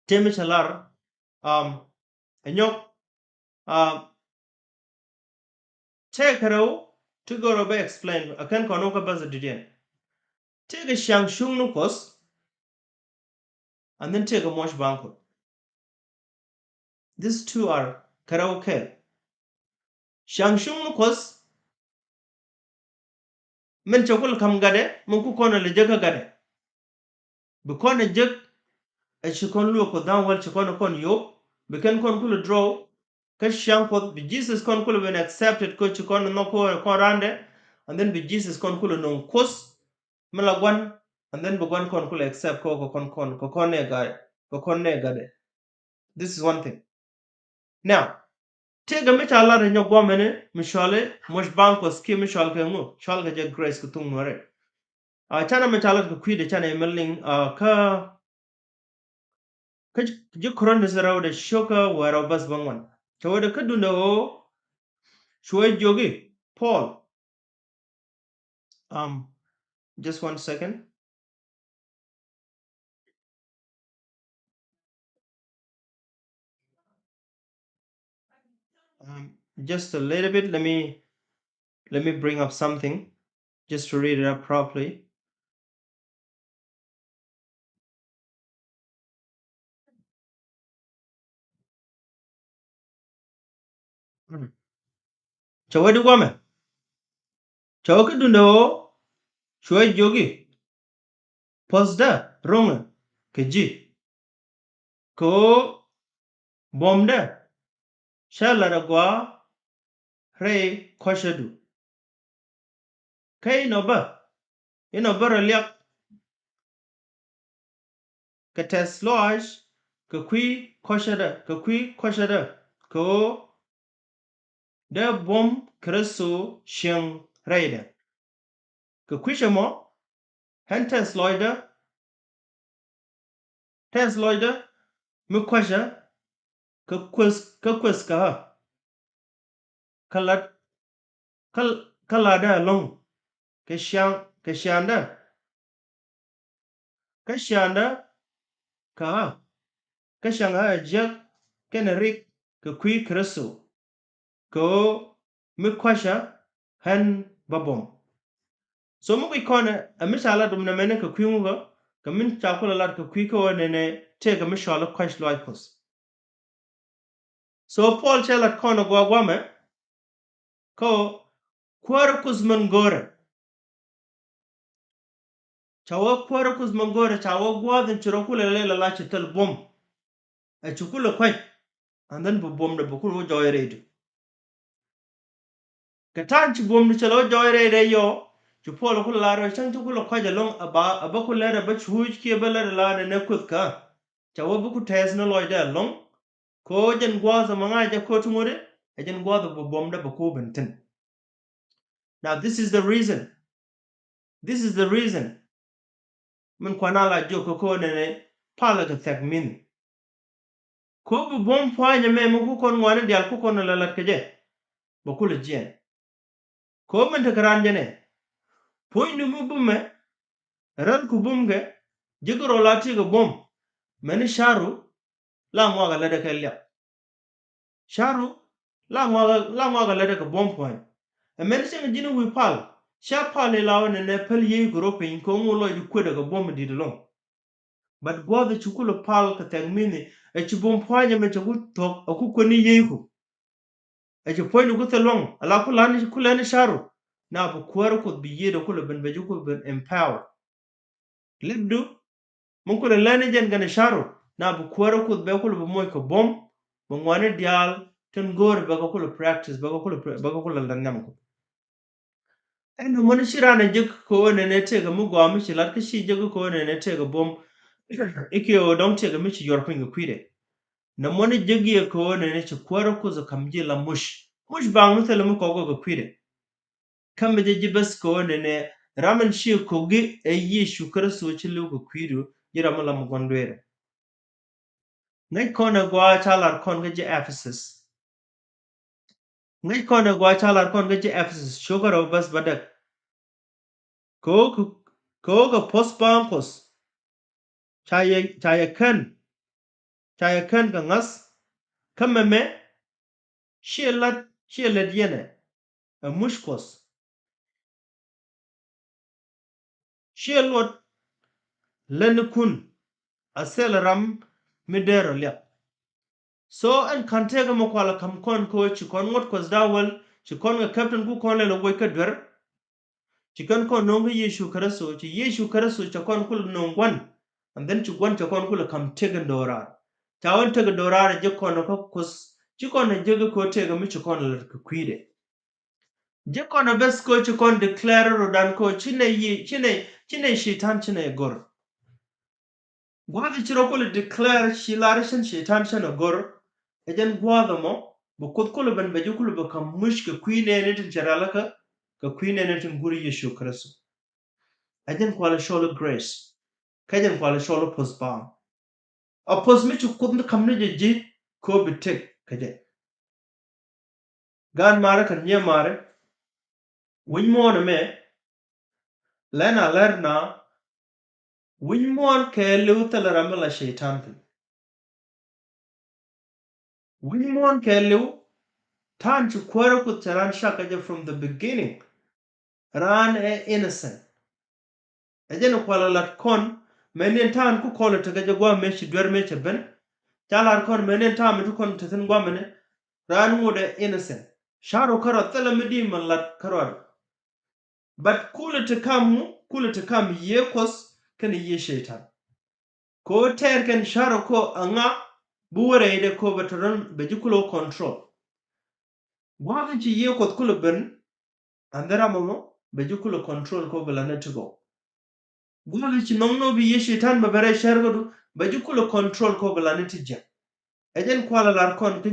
Tëë mi cɛ lar, um, ɛ nyɔk, um, tëëkɛ rɛw ti gör ɔ bä explain, a kɛn kɔn wä kä bäth a didiɛn. Tëëkɛ ciaŋ cuŋni Kuɔth, and then tëëkɛ muɔc baŋ Kuɔth. These two are kɛ rɛw kɛl. Ciaŋ cuŋni Kuɔth, min cɛ kul ka̱m gatdɛ, min ku kɔn ɛ lɛ jek kä gatdɛ. Bi kɔn ɛ jek, ɛ ci kɔn luɔk kɛ dha̱a̱ŋ wäl ci kɔn ɛ kɔn yop, bi kɛn kɔn kul ɛ draw kä ciaŋ Kuɔth, bi Jesus kɔn kul ɛ ben accepted kä ci kɔn ɛ nhɔk kä kɔn randɛ, and then bi Jesus kɔn kul ɛ no̱o̱ŋ Kuoth mi la gua̱n, and then bi gua̱n kɔn kul ɛ accept kä kɔn kɔn, kɛ kɔn nɛ gatdɛ, kɛ kɔn nɛ gatdɛ. This is one thing. Now, tëëkɛ mi ca lat ɛ nyɔk gua̱a̱mɛni mi cɔali muɔc baŋ Kuɔth kiɛ mi cɔal kɛ ŋu, cɔal kɛ jɛ grace kɛ thuŋ Nuäri. Ah, canɛ mi ca lat kɛ kui̱dɛ canɛ mi liŋ, ah, kä, kä ji̱ Korinth rɛwdɛ cio̱kä wäl rɛw bäth bäŋuan. Cɛ wee dee kä duundɛ ɣöö cuɛ jiök i̱ Paul. Um, just one second. Um, just a little bit. Let me, let me bring up something just to read it up properly. Cɛ wee di guamɛ. Cɛ wee kä duundɛ ɣöö cuɛ jiök i̱ puɔ̱thdä ro̱ŋɛ kɛ ji̱. Kɛ ɣöö buɔ̱mdä cä lat agɔaa rɛy kɔcädu. Kä inɔ bä, inɔ bä rɔ liak kɛ tɛth lɔaac kɛ kui̱ kɔcädä, kɛ kui̱ kɔcädä, kɛ ɣöö dee buɔ̱m Kritho cieŋ rɛydɛ. Kɛ kui̱c ɛmɔ, Ɣän tɛth lɔcdä, tɛth lɔcdä mi kuäcä kä kueth, kä kueth kä ɣä. Kä lat, kä, kä latdä ɛlɔ̱ŋ kɛ ciaŋ, kɛ ciaaŋdä. Kä ciaaŋdä kä ɣä, kä cäŋ ɣä ɛ jiäk kɛnɛ rik kɛ kui̱ Kritho. Kɛ ɣöö mi kuäcä ɣän bä buɔ̱m. So mi guic kɔn ɛ mi ca lat dum nɛ mɛnɛ kɛ kui̱ ŋukä, kɛ min ca kulɛ lat kɛ kui̱ kä ɣöö nɛnɛ tëëkɛ mi cɔal i̱ kua̱c lɔaac Kuɔth. So Paul cɛ lat kɔn ɛ gua̱a̱ gua̱a̱mɛ kä ɣöö kuäärä Kuoth min go̱o̱rɛ. Ca wä kuäärä Kuoth min go̱o̱rɛ, ca wä gua̱a̱th in ci rɔ kulɛ lɛl ala ci thil buɔ̱m. Ɛ ci kulɛ kua̱c, and then bi buɔ̱mdɛ bi kulɛ wä jɔɔc rɛydu. Kɛ ta̱a̱n ci buɔ̱mdu cɛ lɛ wä jɔɔc rɛy rɛy yɔ, ci Paul kulɛ lar rɛy cäŋ ci kulɛ kua̱c ɛlɔ̱ŋ, a ba, a bä kulɛ lɛr a bä cuuc kiɛ bä lɛr a lar nɛ nɛ Kuoth kä. Ca wä bi ku tɛth ni lɔcdɛ ɛlɔ̱ŋ. Kɛ ɣöö jɛn gua̱a̱th ɛmɔ ŋa̱cä kɛ ɣöö ti ŋut ɛ, ɛ jɛn gua̱a̱th ɛ bi buɔ̱mdɛ bi ku ben thi̱n. Now this is the reason. This is the reason. Min kuan a la jiök kä ɣöö nɛnɛ palä kɛ thɛk mi̱n. Kɛ ɣöö bi buɔ̱m pua̱a̱ny ɛmɛ mi ku kɔn ŋuani diaal ku kɔn lɛ lat kɛ jɛ, bɛ kulɛ jiɛn. Kɛ ɣöö min tekɛ raan jɛ nɛ, puɔ̱nydu mi bumɛ, rɛl ku bumkɛ, ji̱ kɛ rɔ la ti kɛ buɔ̱m, mɛni ca̱ru, la ŋuak a lätdɛ kɛ liak. Ca̱ru, la ŋuak a, la ŋuak a lätdɛ kɛ buɔ̱m pua̱ny. Ɛ mɛni cäŋ ji̱n wi̱i̱ pal, ca pal ila ɣöö nɛnɛ päl Yecu kɛ rɔ piny, kɛ ɣöö ŋu lɔcdu kuetdɛ kɛ buɔ̱m di̱t ɛlɔ̱ŋ. But gua̱a̱th ɛ ci kulɛ pal kɛ thɛk mi̱ni, ɛ ci buɔ̱m pua̱ny ɛmɛ cɛ ku thuɔ̱k, ɛ ku kuɛni Yecu. Ɛ ci puɔ̱nydu ku thil luɔ̱ŋ, ala ku lani, ku lɛni ca̱ru. Na bi kuäärä Kuoth bi yiëëdɛ kulɛ ben, bɛ ji̱ kulɛ ben empower. Lipdu, min kulɛ lɛni jɛn kɛnɛ ca̱ru, na bi kuäärä Kuoth bɛ kulɛ bi moc kɛ buɔ̱m, bi ŋuani diaal tin go̱o̱ri bɛ kɛ kulɛ practice, bɛ kɛ kulɛ pra-, bɛ kɛ kulɛ lɛ nhiam Kuoth. Ɛn nɔmɔni ci raan ɛ jek kɛ ɣöö nɛnɛ tëëkɛ mi gɔaa mi ci lat kä ci jek kɛ ɣöö nɛnɛ tëëkɛ buɔ̱m. I̱ kiɛ ɣöö dɔ̱ŋ tëëkɛ mi ci yuɔr piny kɛ kui̱dɛ. Nɔmɔni jek yɛ kɛ ɣöö nɛnɛ ci kuäärä Kuoth ɛ ka̱m ji̱ la muc. Muc baŋ mi thilɛ mi kɔk kɛ kui̱dɛ. Kä mi jɛ ji̱ bäth kɛ ɣöö nɛnɛ ram in ciɛ ko̱ki ɛ Yecu Kritho ci li̱w kɛ kui̱du, ji̱ ram mi la mi gua̱n dueerɛ. Ŋäc kɔn ɛ gɔaa ca lar kɔn kä ji̱ Ephesus. Ŋäc kɔn ɛ gɔaa ca lar kɔn kä ji̱ Ephesus, cio̱kä rɛw bäth bädäk. Kɛ ɣöö kɛ, kɛ ɣöö kɛ puɔ̱th baaŋ Kuɔth ca yɛ, ca yɛ kän, ca yɛ kän kɛ ŋa̱th. Kä mɛmɛ ciɛ lat, ciɛ lät yɛnɛ ɛ muc Kuɔth. Ciɛ luɔt lätnikun a thilɛ ram mi dee rɔ liak. So ɛn ka̱n tëëkɛ mi kualɛ ka̱m kɔn kɛ ɣöö ci kɔn ŋuɔ̱t Kuɔth da̱wäl, ci kɔn kɛ captain ku kɔn lɛl ɛ woc kä duer. Ci kɛn kɔn no̱o̱ŋ kä Yecu Kritho, ci Yecu Kritho cɛ kɔn kulɛ no̱o̱ŋ gua̱n. And then ci gua̱n cɛ kɔn kulɛ ka̱m tëk in do̱raar. Ca wän tëk in do̱raar ɛ jek kɔn kä Kuoth, ci kɔn ɛ jek kɛ ɣöö tëëkɛ mi ci kɔn lät kɛ kui̱dɛ. Jek kɔn ɛ beth kɛ ɣöö ci kɔn declare ro̱dan kɛ ɣöö ci nɛ yi, ci nɛ, ci nɛ Cɛytan ci nɛ go̱r. Gua̱a̱th ci rɔ kulɛ declare ci lar cin Cɛytan cin a go̱r. Ɛ jɛn gua̱a̱th ɛmɔ bɛ Kuoth kulɛ ben bɛ ji̱ kulɛ bɛ ka̱m muc kɛ kui̱ nɛɛni tin cɛ rɛl kä, kɛ kui̱ nɛɛni tin Guur Yecu Kritho. Ɛ jɛn kualɛ cɔl i̱ grace. Kä jɛn kualɛ cɔl i̱ puɔ̱th baaŋ. A puɔ̱th mi ci Kuoth ni ka̱m ni jɛ ji̱ kɛ ɣöö bi tëk kɛ jɛ. Gaan mari kɛn nyiee mari. Wi̱c muɔ̱ɔ̱n ɛmɛ lɛn a lɛr na wi̱c muɔ̱ɔ̱n kɛɛliw thilɛ ram mi la Cɛytan thi̱n. Wi̱c muɔ̱ɔ̱n kɛɛliw ta̱a̱n ci kuäärä Kuoth cɛ raan cak kɛ jɛ from the beginning. Raan ɛ innocent. Ɛ jɛn kualɛ lat kɔn mɛni ɛn ta̱a̱n ku kɔlɛ tekɛ jɛ gua̱a̱ mëë ci duer mëë cɛ ben. Ca lat kɔn mɛni ɛn ta̱a̱n mi ti kɔn te thi̱n gua̱a̱ mɛni. Raan ŋot ɛ innocent. Ca̱ru kärɔa thilɛ mi di̱i̱t mɛ lat kärɔa. But kulɛ ti kam ŋu, kulɛ ti kam yiëë Kuɔth kɛnɛ yiëë Cɛytan. Kɛ ɣöö tɛɛr kɛn ca̱ru kɛ ɣöö aŋa bi wä rɛydɛ kɛ ɣöö bɛ te rɔ̱n bɛ ji̱ kulɛ wä control. Gua̱a̱th in ci yiëë Kuɔth kulɛ ben, and then ram ɛmɔ bɛ ji̱ kulɛ control kɛ ɣöö bɛ la ni ti gɔw. Gua̱a̱th in ci nhɔk ni ɣöö bi yiëë Cɛytan bɛ ben rɛy cär kädu, bɛ ji̱ kulɛ control kɛ ɣöö bɛ la ni ti jiäk. Ɛ jɛn kualɛ lar kɔn kä,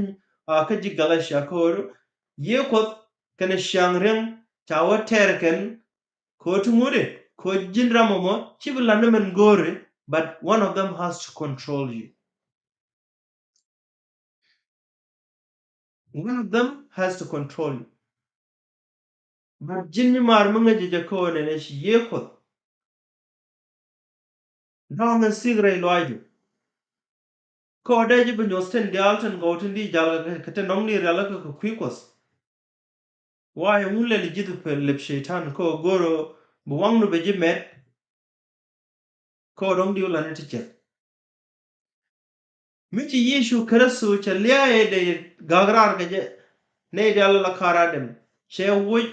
a, kä ji̱ Galatia kɛ ɣöö yiëë Kuɔth kɛnɛ ciaŋ riäŋ ca wä tɛɛr kɛn kɛ ɣöö ti ŋut i̱ Kɛ ɣöö ji̱n ram ɛmɔ /ci bi lat ni min go̱o̱ri, but one of them has to control you. One of them has to control you. But ji̱n mi maar mi ŋäcɛ jɛ kɛ ɣöö nɛnɛ ci Yiëë Kuɔth dɔ̱ŋ ɛ sik rɛy lɔaacdu. Kɛ ɣöö dee ji̱ bi nyuɔ̱th tin diaal tin gɔw tin di jal kɛ, kɛ tin dɔ̱ŋ ni rial kɛ, kɛ kui̱ Kuɔth. Why? Ŋu lɛl ji̱ dhupɛ lep Cɛytan kɛ ɣöö go̱o̱rä bi waŋdu bɛ ji̱ mɛt. Kɛ ɣöö dɔ̱ŋ diw la ni ti cɛth. Mi ci Yecu Kritho cɛ lia̱a̱ i̱ dee gak raar kɛ jɛ, nɛy diaal la ka̱r Adam, cɛ woc.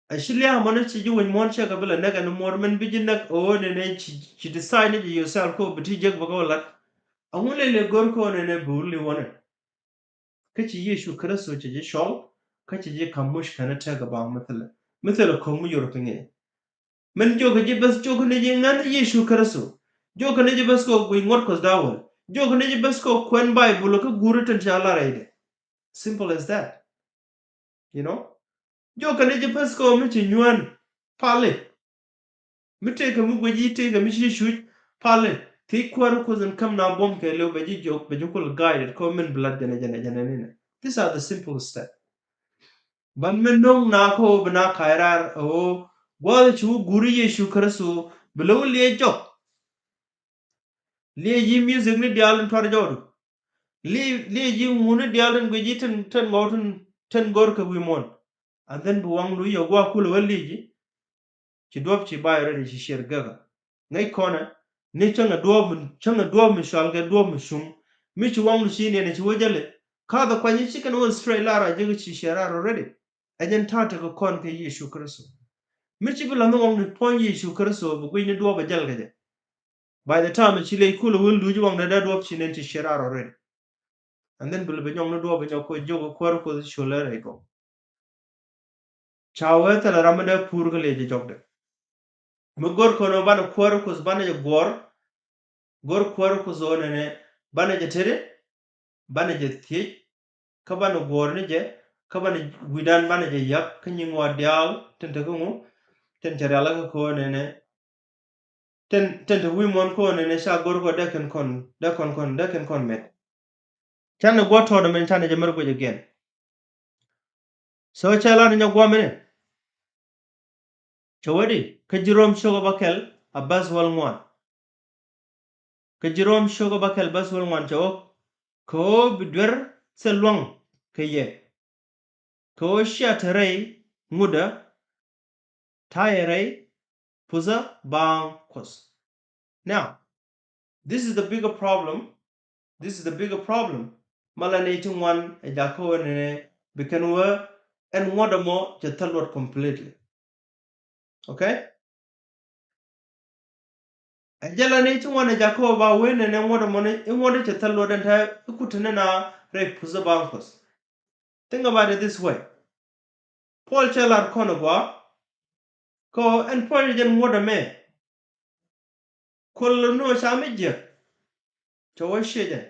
A ci lia̱a̱ mɔni ci ji̱ wec muɔ̱ɔ̱n cɛ kɛ bi la näk ɛn muɔ̱ɔ̱r min bi ji̱ näk ɣöö nɛnɛ ci, ci decide ni jɛ yourself kɛ ɣöö bi ti jek bä kɛ wä lat. Aŋu lɛl ɛ go̱r kɛ ɣöö nɛnɛ bi wä li̱w wänɛ. Kä ci Yecu Kritho cɛ ji̱ cɔl, kä cɛ ji̱ ka̱m muc kɛn ɛ tɛk ɛ baŋ mi thilɛ, mi thilɛ ko̱k mi yor piny ɛ. Min jiök kɛ ji̱ bäth, jiök kɛ ni ji̱ ŋän Yecu Kritho. Jiök kɛ ni ji̱ bäth kɛ ɣöö guic ŋuɔ̱t Kuɔth da̱wäl. Jiök kɛ ni ji̱ bäth kɛ ɣöö kuɛn Baibul kä guuri tin ca lar rɛydɛ. Simple as that. You know? Jiök kɛ ni ji̱ bäth kɛ ɣöö mi ci nyuään, pali. Mi tëëkɛ mi guic i̱ tëëkɛ mi ci cuc, pali. Thiec kuäär Kuɔth in käm na buɔ̱m kɛɛliw, bɛ ji̱ jiök, bɛ ji̱ kulɛ guided kɛ ɣöö min bi lat jɛnɛ, jɛnɛ, jɛnɛ, nɛnɛ. These are the simple steps. Ban mi no̱ŋ na kä ɣöö bi na ka̱c raar ɣöö gua̱a̱th ci wä guuri Yecu Kritho, bi lo̱w liec jɔk. Liec ji̱ music ni diaal in tuar jɔwdu. Liec, liec ji̱ ŋuni diaal in guic ji̱ tin, tin ŋɔw tin, tin go̱r kɛ wi̱i̱ muɔ̱ɔ̱n. And then bi waŋdu yɛ gua̱a̱ kulɛ wä liec ji̱. Ci duɔ̱p ci bay already, ci ciɛr gɛkä. Ŋäc kɔnɛ ni cäŋɛ duɔ̱ɔ̱p mi, cäŋɛ duɔ̱ɔ̱p mi cɔal kɛ duɔ̱ɔ̱p mi cuŋ. Mi ci waŋdu ci niɛn ci wä jälɛ. Ka̱thɛ kuany ci kɛn wä straight lar a jek ci ciɛr raar already. Ɛ jɛn ta̱a̱ tekɛ kɔn kɛ Yecu Kritho. Mi ci bi la̱th ni waŋdu puɔ̱ny Yecu Kritho, bi guic ni duɔ̱ɔ̱p a jäl kɛ jɛ. By the time ci ley kulɛ wä luc waŋdu dee duɔ̱ɔ̱p ci niɛn ci ciɛr raar already. And then bi lɛ bi nyɔk ni duɔ̱ɔ̱p bi nyɔk kɛ jiök kuäär Kuɔth colɛ rɛy gɔw. Ca wee thilɛ ram mi dee pur kä liec jɛ jɔkdɛ. Mi go̱r kɔn ɣöö banɛ kuäär Kuɔth banɛ jɛ guɔ̱r. Go̱r kuäär Kuɔth ɣöö nɛnɛ banɛ jɛ tetdɛ, banɛ jɛ thiec, kä banɛ guɔ̱r ni jɛ, kä banɛ wi̱dan banɛ jɛ yak kä nyin ŋuan diaal tin te kä ŋu, tin cɛ rial kä kɔn nɛnɛ. Tin, tin te wi̱i̱ muɔ̱ɔ̱n kɔn nɛnɛ ca go̱r kɔ dee kɛn kɔn, dee kɔn kɔn, dee kɛn kɔn mɛt. Canɛ gua̱th tɔɔt ɛmɛn canɛ jɛ mɛr guic again. So cɛ lat ni nyɔ gua̱a̱ mini. Cɛ wä di, kä ji̱ Rom cio̱k ɛ bäkɛl a bäth wäl ŋuan. Kä ji̱ Rom cio̱k ɛ bäkɛl bäth wäl ŋuan cɛ wä, kɛ ɣöö bi duer thil lua̱ŋ kɛ yɛ. Kɛ ɣöö cia te rɛy ŋutdä, ta̱yɛ rɛy puthä baaŋ Kuɔth. Now, this is the bigger problem. This is the bigger problem. Malɛ nɛy ti ŋuan ɛ jakä ɣöö nɛnɛ bi kɛn wee ɛn ŋuɔ̱t ɛmɔ cɛ thil luɔt completely. Okay? Ɛ jɛn la nɛy ti ŋuan ɛ jakä ɣöö ba wee nɛnɛ ŋuɔ̱t ɛmɔ ni i̱ ŋuɔ̱t i̱ cɛ thil luɔt ɛn ta̱a̱ i̱ kut te ni na rɛy puthä baaŋ Kuɔth. Think about it this way. Paul cɛ lar kɔn ɛ gɔaa kɛ ɣöö ɛn puɔ̱ny jɛn ŋuɔ̱t ɛmɛ. Kuɔl ni ɣöö ca mi jiäk. Cɛ wä ciecɛ.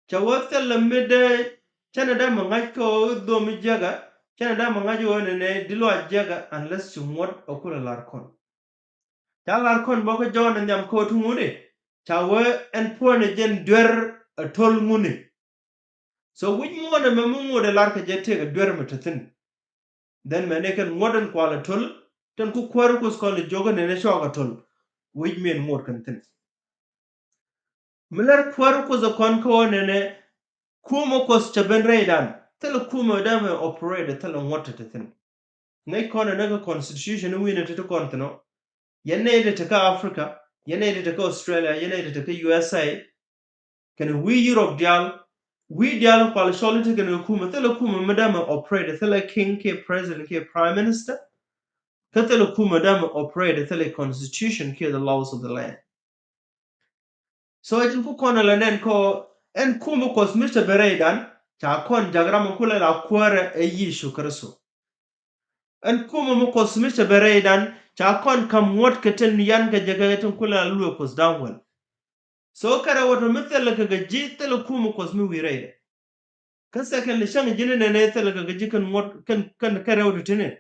Cɛ wä thilɛ mi dee, cɛnɛ dee mi ŋa̱c kɛ ɣöö dhom mi jiäkä, cɛnɛ dee mi ŋa̱c ɣöö nɛnɛ di luac jiäkä unless ci ŋuɔ̱t ɛ kulɛ lar kɔn. Ca lar kɔn bä kä Jɔ̱ɔ̱n ɛ nhiam kɛ ɣöö ti ŋuni, ca wee ɛn puɔ̱nɛ jɛn duer ɛ to̱l ŋuni. So wi̱c muɔ̱ɔ̱n ɛmɛ mi ŋot ɛ lar kɛ jɛ tëëkɛ duer mi te thi̱n. Then mɛni kɛn ŋuɔ̱t in kual ɛ to̱l, tin ku kuäär Kuoth kɔn ɛ jiök ɛ nɛnɛ cɔɔk ɛ to̱l. Wi̱c min ŋot kɛn thi̱n. Mi lär kuäär Kuoth ɛ kɔn kä ɣöö nɛnɛ kumɛ Kuoth cɛ ben rɛydan. Thilɛ kumɛ dee mɛ operate, thilɛ ŋuɔ̱t te te thi̱n. Ŋäc kɔn ɛ ni kä constitution wi̱i̱ ni te te kɔn thi̱n ɔ. Yɛn nɛy te te kä Africa, yɛn nɛy te te kä Australia, yɛn nɛy te te kä U S A. Kɛnɛ wi̱i̱ Europe diaal, wi̱i̱ diaal kual cɔl i̱ te kɛnɛ kumɛ, thilɛ kumɛ mi dee mɛ operate, thilɛ king kiɛ president kiɛ prime minister. Kä thilɛ kumɛ dee mɛ operate, thilɛ constitution kiɛ the laws of the land. So ɛ jɛn ku kɔn ɛ la nɛn kɔ ɛn kumɛ Kuɔth mi cɛ ben rɛydan, ca kɔn jak ram ɛ kulɛ la kuäärɛ ɛ Yecu Kritho. Ɛn kumɛ mi Kuɔth mi cɛ ben rɛydan, ca kɔn ka̱m ŋuɔ̱t kɛ tin yan kɛ jɛ kɛ tin kulɛ la luee Kuoth da̱ŋ wäl. So kɛ rɛw ɛ tɔ mi thilɛ kɛ kɛ ji̱, thilɛ kumɛ Kuɔth mi wi̱i̱ rɛydɛ. Kä secondly, cäŋ ji̱n inɛnɛ thilɛ kɛ kɛ ji̱ kɛn ŋuɔ̱t kɛn, kɛn kɛ rɛw ti tini.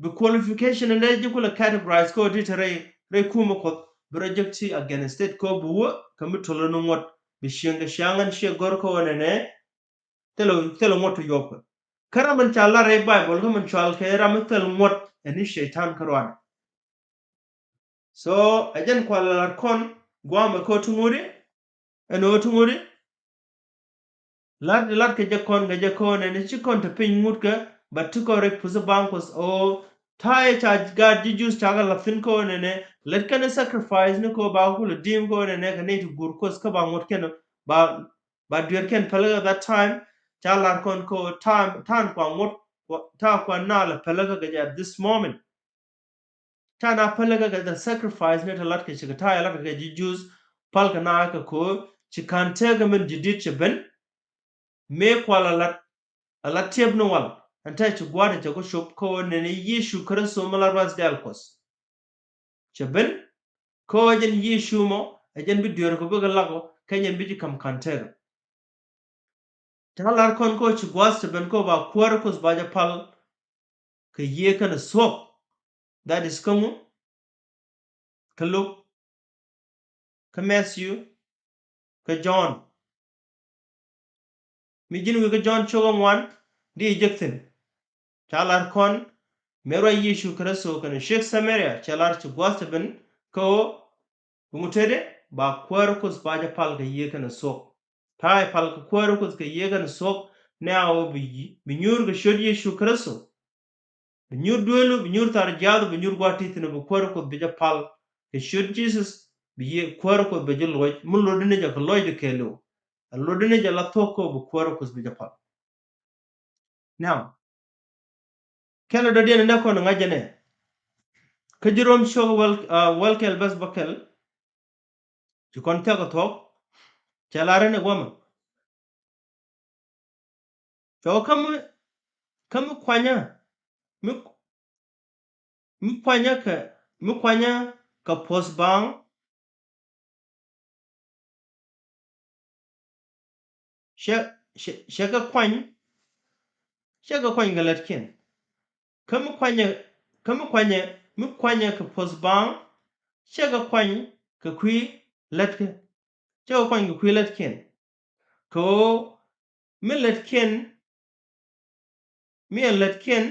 bi qualification ɛn dee ji̱ kulɛ categorize kä ɣöö ti te rɛy, rɛy kumɛ Kuɔth, bi rɔ jek ti against it kä ɣöö bi wä kɛ mi to̱l ni ŋuɔ̱t, bi cieŋ kɛ ciaŋ ɛn ciɛ gör kä ɣöö nɛnɛ thilɛ, thilɛ ŋuɔ̱t ti yuɔpkɛ. Kä ram min ca lar rɛy Bible kä min cɔal kɛ ram mi thil ŋuɔ̱t ɛn ni Cɛytan kä ruaadɛ. So ɛ jɛn kualɛ lat kɔn guamɛ kä ti ŋut i̱, ɛn ɣöö ti ŋut i̱. Lat, lat kɛ jɛ kɔn, kɛ jɛ kɔn ɛn ci kɔn te piny ŋut kɛ, but ti kɔn rɛy puth baaŋ Kuɔth ɣöö ta̱a̱ ca gaat ji̱ Jews ca kɛ la̱th thi̱n kɔn ɛn ɛ lät kɛn sacrifice ni kɔn ba kulɛ di̱i̱m kɔn ɛn ɛ kɛ nɛy ti guur Kuɔth kä ba ŋuɔ̱t kɛn ba, ba dueer kɛn päl kä that time. Ca lar kɔn kɔn ta̱a̱, ta̱a̱ kua ŋuɔ̱t, ta̱a̱ kua naalɛ päl kä kɛ jɛ at this moment. Ta̱a̱ na päl kä kɛ the sacrifice ni te lat kɛ ci kɛ ta̱a̱ lat kɛ ji̱ Jews päl kɛ na kɛ ko̱ ci ka̱n tëëk min ji̱ di̱t cɛ ben. Mëë kual a lat, a lat tiɛp ni wal ɛn te ci gua̱a̱th cɛ kɛ cop kä ɣöö nɛnɛ Yecu Kritho mi la ruath dɛl Kuɔth. Cɛ ben kä ɣöö jɛn Yecu mɔ ɛ jɛn bi dueer kɛ bikɛ lak ɔ kɛ jɛn bi ji̱ ka̱m ka̱n tëëk. Ca lar kɔn kä ci gua̱a̱th cɛ ben kä ba kuäär Kuɔth ba jɛ pal kɛ yiëë kɛnɛ thuɔ̱k. That is kä ŋu? Kä Luk, kä Matthew, kä John. Mi ji̱n wi̱i̱ kä John cio̱k ŋuan di jek thi̱n. Ca lar kɔn mëë ruac Yecu Kritho kɛnɛ ciek Samaria cɛ lar ci gua̱a̱th cɛ ben kä ɣöö bi ŋu tetdɛ ba kuäär Kuɔth ba jɛ pal kɛ yiëë kɛnɛ thuɔ̱k. Ta̱a̱ pal kɛ kuäär Kuɔth kɛ yiëë kɛnɛ thuɔ̱k. Nɛ a ɣöö bi, bi nyuur kɛ ciöt Yecu Kritho. Bi nyuur duëëlu, bi nyuur thar jiaath, bi nyuur gua̱a̱th ti thi̱n, bi kuäär Kuɔth bi jɛ pal kɛ ciöt Jesus. Bi yiëë kuäär Kuɔth bi jɛ luɔc mi lotdɛ ni jɛ kɛ lɔcdɛ kɛɛliw. Ɛ lotdɛ ni jɛ la thuɔ̱k kä bi kuäär Kuɔth bi jɛ pal. Now kɛnɛ dɔ̱diɛn in dee kɔn ŋa̱c jɛ nɛ kä ji̱ Rom cio̱k wäl, wäl kɛl bäth bäkɛl. Ci kɔn thia̱k kɛ thuɔ̱k cɛ lar in ɛ guamɛ. Cɔw kä mi, kä mi kuanyä, mi, mi kuanyä kɛ, mi kuanyä kɛ puɔ̱th baaŋ. Cɛ, cɛ, cɛ kɛ kuany, cɛ kɛ kuany kɛ lätkiɛn. Kä mi kuanyɛ, kä mi kuanyɛ, mi kuanyɛ kɛ puɔ̱th baaŋ, cɛ kɛ kuany kɛ kui̱ lätkä. Cɛ kɛ kuany kɛ kui̱ lätkiɛn. Kɛ ɣöö mi lätkiɛn, mi ɛ lätkiɛn,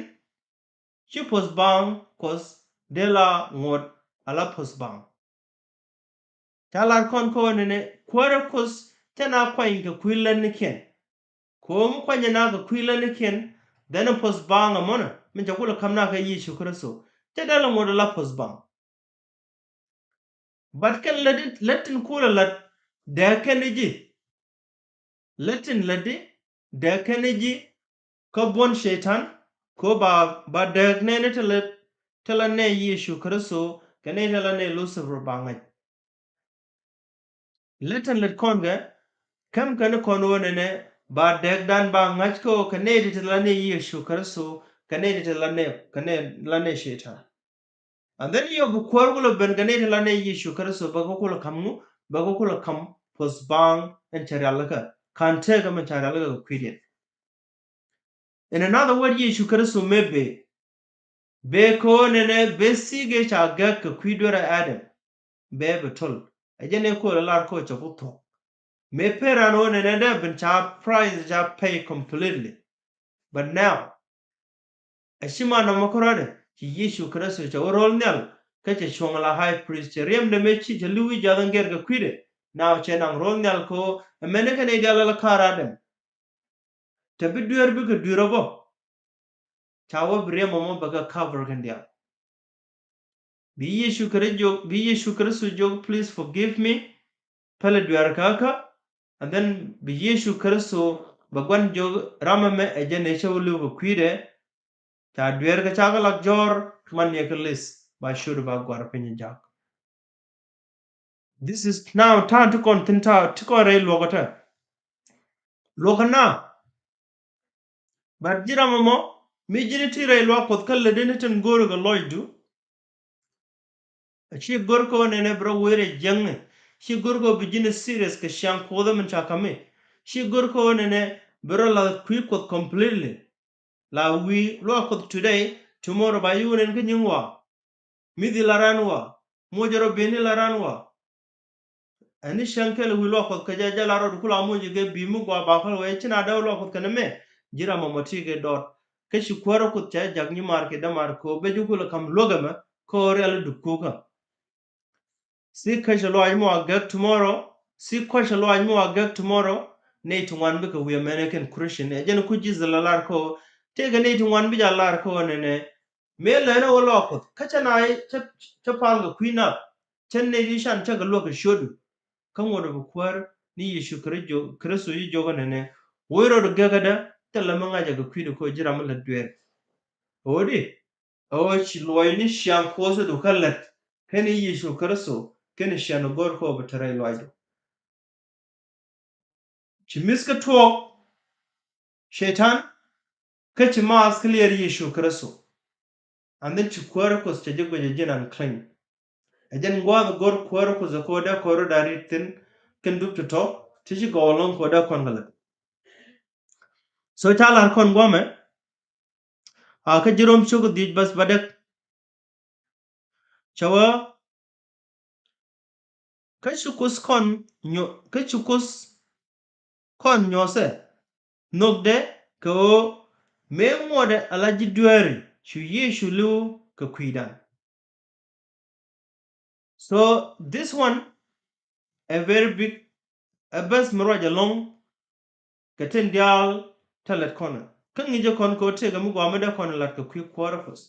ci puɔ̱th baaŋ Kuɔth dee la ŋot a la puɔ̱th baaŋ. Ca lar kɔn kä ɣöö nɛnɛ kuäärä Kuɔth cɛ na kuany kɛ kui̱ lätnikiɛn. Kɛ ɣöö mi kuanyɛ na kɛ kui̱ lätnikiɛn, then puɔ̱th baaŋ ɛmɔnɛ min cɛ kulɛ ka̱m na kɛ Yecu Kritho, cɛ dee la ŋot a la puɔ̱th baaŋ. But kɛn lät, lät tin kulɛ lät dääk kɛn i̱ ji̱. Lät tin lät i̱ dääk kɛn i̱ ji̱ kä buɔ̱n Cɛytan, kɛ ɣöö ba, ba dääk nɛɛni ti lät, ti la nɛy Yecu Kritho kɛ nɛy ti la nɛy Lucifer ba ŋäc. Lät tin lät kɔn kɛ, käm kɛn kɔn ɣöö nɛnɛ ba dääkdan ba ŋa̱c kä ɣöö kɛ nɛy ti ti la nɛy Yecu Kritho kɛ nɛy ti ti la nɛy, kɛ nɛy la nɛy Cɛytan. And then yɔ bi kuäär kulɛ ben kɛ nɛy ti la nɛy Yecu Kritho bɛ kɛ kulɛ ka̱m ŋu, bɛ kɛ kulɛ ka̱m puɔ̱th baaŋ ɛn cɛ rialikä. Ka̱n tëëkä min ca rialikä kɛ kui̱diɛn. In another word, Yecu Kritho mëë bëë, bëë kɛ ɣöö nɛnɛ bëë thi̱i̱k ëë ca gäk kɛ kui̱ duerɛ Adam. Bëë bɛ to̱l. Ɛ jɛn ëë kɔn ɛ lar kɛ ɣöö cɛ ku thuɔ̱k. Mëë pën raan ɣöö nɛnɛ dee ben ca price ca pay completely. But now, ɛ ci man nɔmɔ kärɔ̱dɛ ci Yecu Kritho cɛ wä ro̱l nhial kä cɛ cuɔ̱ŋ la high priest, cɛ riɛmdɛ mëë ci cɛ li̱w i̱ jiath in gɛr kɛ kui̱dɛ. Now cɛ naŋ ro̱l nhial kɛ ɣöö ɛ mɛni kɛn i̱ diaal la ka̱r Adam. Te bi dueer bikɛ dueer ɔ bä. Ca wä bi riɛm ɔmɔ bɛ kɛ cover kɛn diaal. Bi Yecu Kritho jiök, bi Yecu Kritho jiök, "Please forgive me." Pälɛ dueer kä kä. And then bi Yecu Kritho bɛ gua̱n jiök, "Ram ɛmɛ ɛ jɛn ëë cä wä li̱w kɛ kui̱dɛ." Ca dueer kɛ ca kɛ lak jɔ̱ɔ̱r, man yɛ kɛ list ba ciötdu ba gua̱r piny jak. This is now ta̱a̱ ti kɔn thi̱n, ta̱a̱ ti kɔn rɛy luɔkä tɛ. Luɔkä na. But ji̱ ram ɛmɔ mi ji̱n ti rɛy luaak Kuɔth kä lätdɛ ni tin go̱o̱rä kɛ lɔcdu. A ci go̱r kɛ ɣöö nɛnɛ bi rɔ wee rɛy jiäkni. Ci go̱r kɛ ɣöö bi ji̱n serious kɛ ciaŋ Kuɔth min ca ka̱mi. Ci go̱r kɛ ɣöö nɛnɛ bi rɔ la̱th kui̱ Kuɔth completely. La wi̱i̱ luaak Kuɔth today, Tomorrow ba yuk nɛn kä nyiŋ wa. Mithi la ran wa. Mucɛ rɔ beni la ran wa. Ɛn ni cäŋ kɛl wi̱i̱ luaak Kuɔth kɛ jɛ jɛ la rɔɔd kula mucɛ kɛ bi̱i̱ mi gua ba kɔl wee ci na dee luaak Kuɔth kɛn mɛ. Ji̱ ram mɔmɔ ti kɛ dɔɔt. Kä ci kuäärä Kuoth cɛ jak nyi maar kɛ dämaar kɛ ɣöö ben ji̱ kulɛ ka̱m luäk ɛmɛ kɛ ɣöö rial i̱ dup ko̱kä. Si käcä luaac mi wa gɛk tomorrow. Si käcä luaac mi wa gɛk tomorrow. Nɛy ti ŋuan bikɛ wi̱i̱ mɛnɛ kɛn Christian ɛ jɛn ku Jesus la lar kä ɣöö tëëkɛ nɛy ti ŋuan bi jɛ lar kä ɣöö nɛnɛ. Mëë lɛnɛ wä luaak Kuɔth kä cä na cä pal kɛ kui̱ nath. Cä nɛy ti can cä kɛ luäk kɛ ciötdu. Kä ŋuɔ̱t bi kuäär ni Yecu Kritho ji̱ jiök kä nɛnɛ. Wec rɔɔd gɛkädä thilɛ mi ŋa̱cä kɛ kui̱du kä ji̱ ram mi lät dueer. Ɣöödi ɛ ɣöö ci luɔcni ciaŋ Kuɔth du kä lät kɛnɛ Yecu Kritho kɛnɛ ciaŋ go̱r kä bi te rɛy luacdu. Ci mi̱th kä tuɔɔk Cɛytan kä ci maath kä liɛɛr Yecu Kritho. And then ci kuäärä Kuɔth cɛ ji̱ guic ɛ ji̱n unclean. Ɛ jɛn gua̱a̱th go̱r kuäärä Kuɔth ɛ ko̱dɛ ko̱rä da̱r rit thi̱n kɛn dup ti tɔ̱ ti ci gɔw ɛlɔ̱ŋ ko̱dɛ kɔn kɛ lät. So ca la̱r kɔn guamɛ a kä ji̱ Rom cuk dhiec bäth bädäk. Cɛ wee kä cu Kuoth kɔn nyuɔth kä cu Kuoth kɔn nyuɔthɛ nhökdɛ kɛ ɣöö mëë ŋuɔtdɛ ala ji̱ dueeri cu Yecu li̱w kɛ kui̱dan. So this one a very big a bäth mi ruac ɛlɔ̱ŋ kɛ tin diaal tɛ lät kɔn kä ŋi̱cä kɔn kɛ ɣöö tëëkɛ mi gɔaa mi dee kɔn lat kɛ kui̱ kuäärä Kuɔth.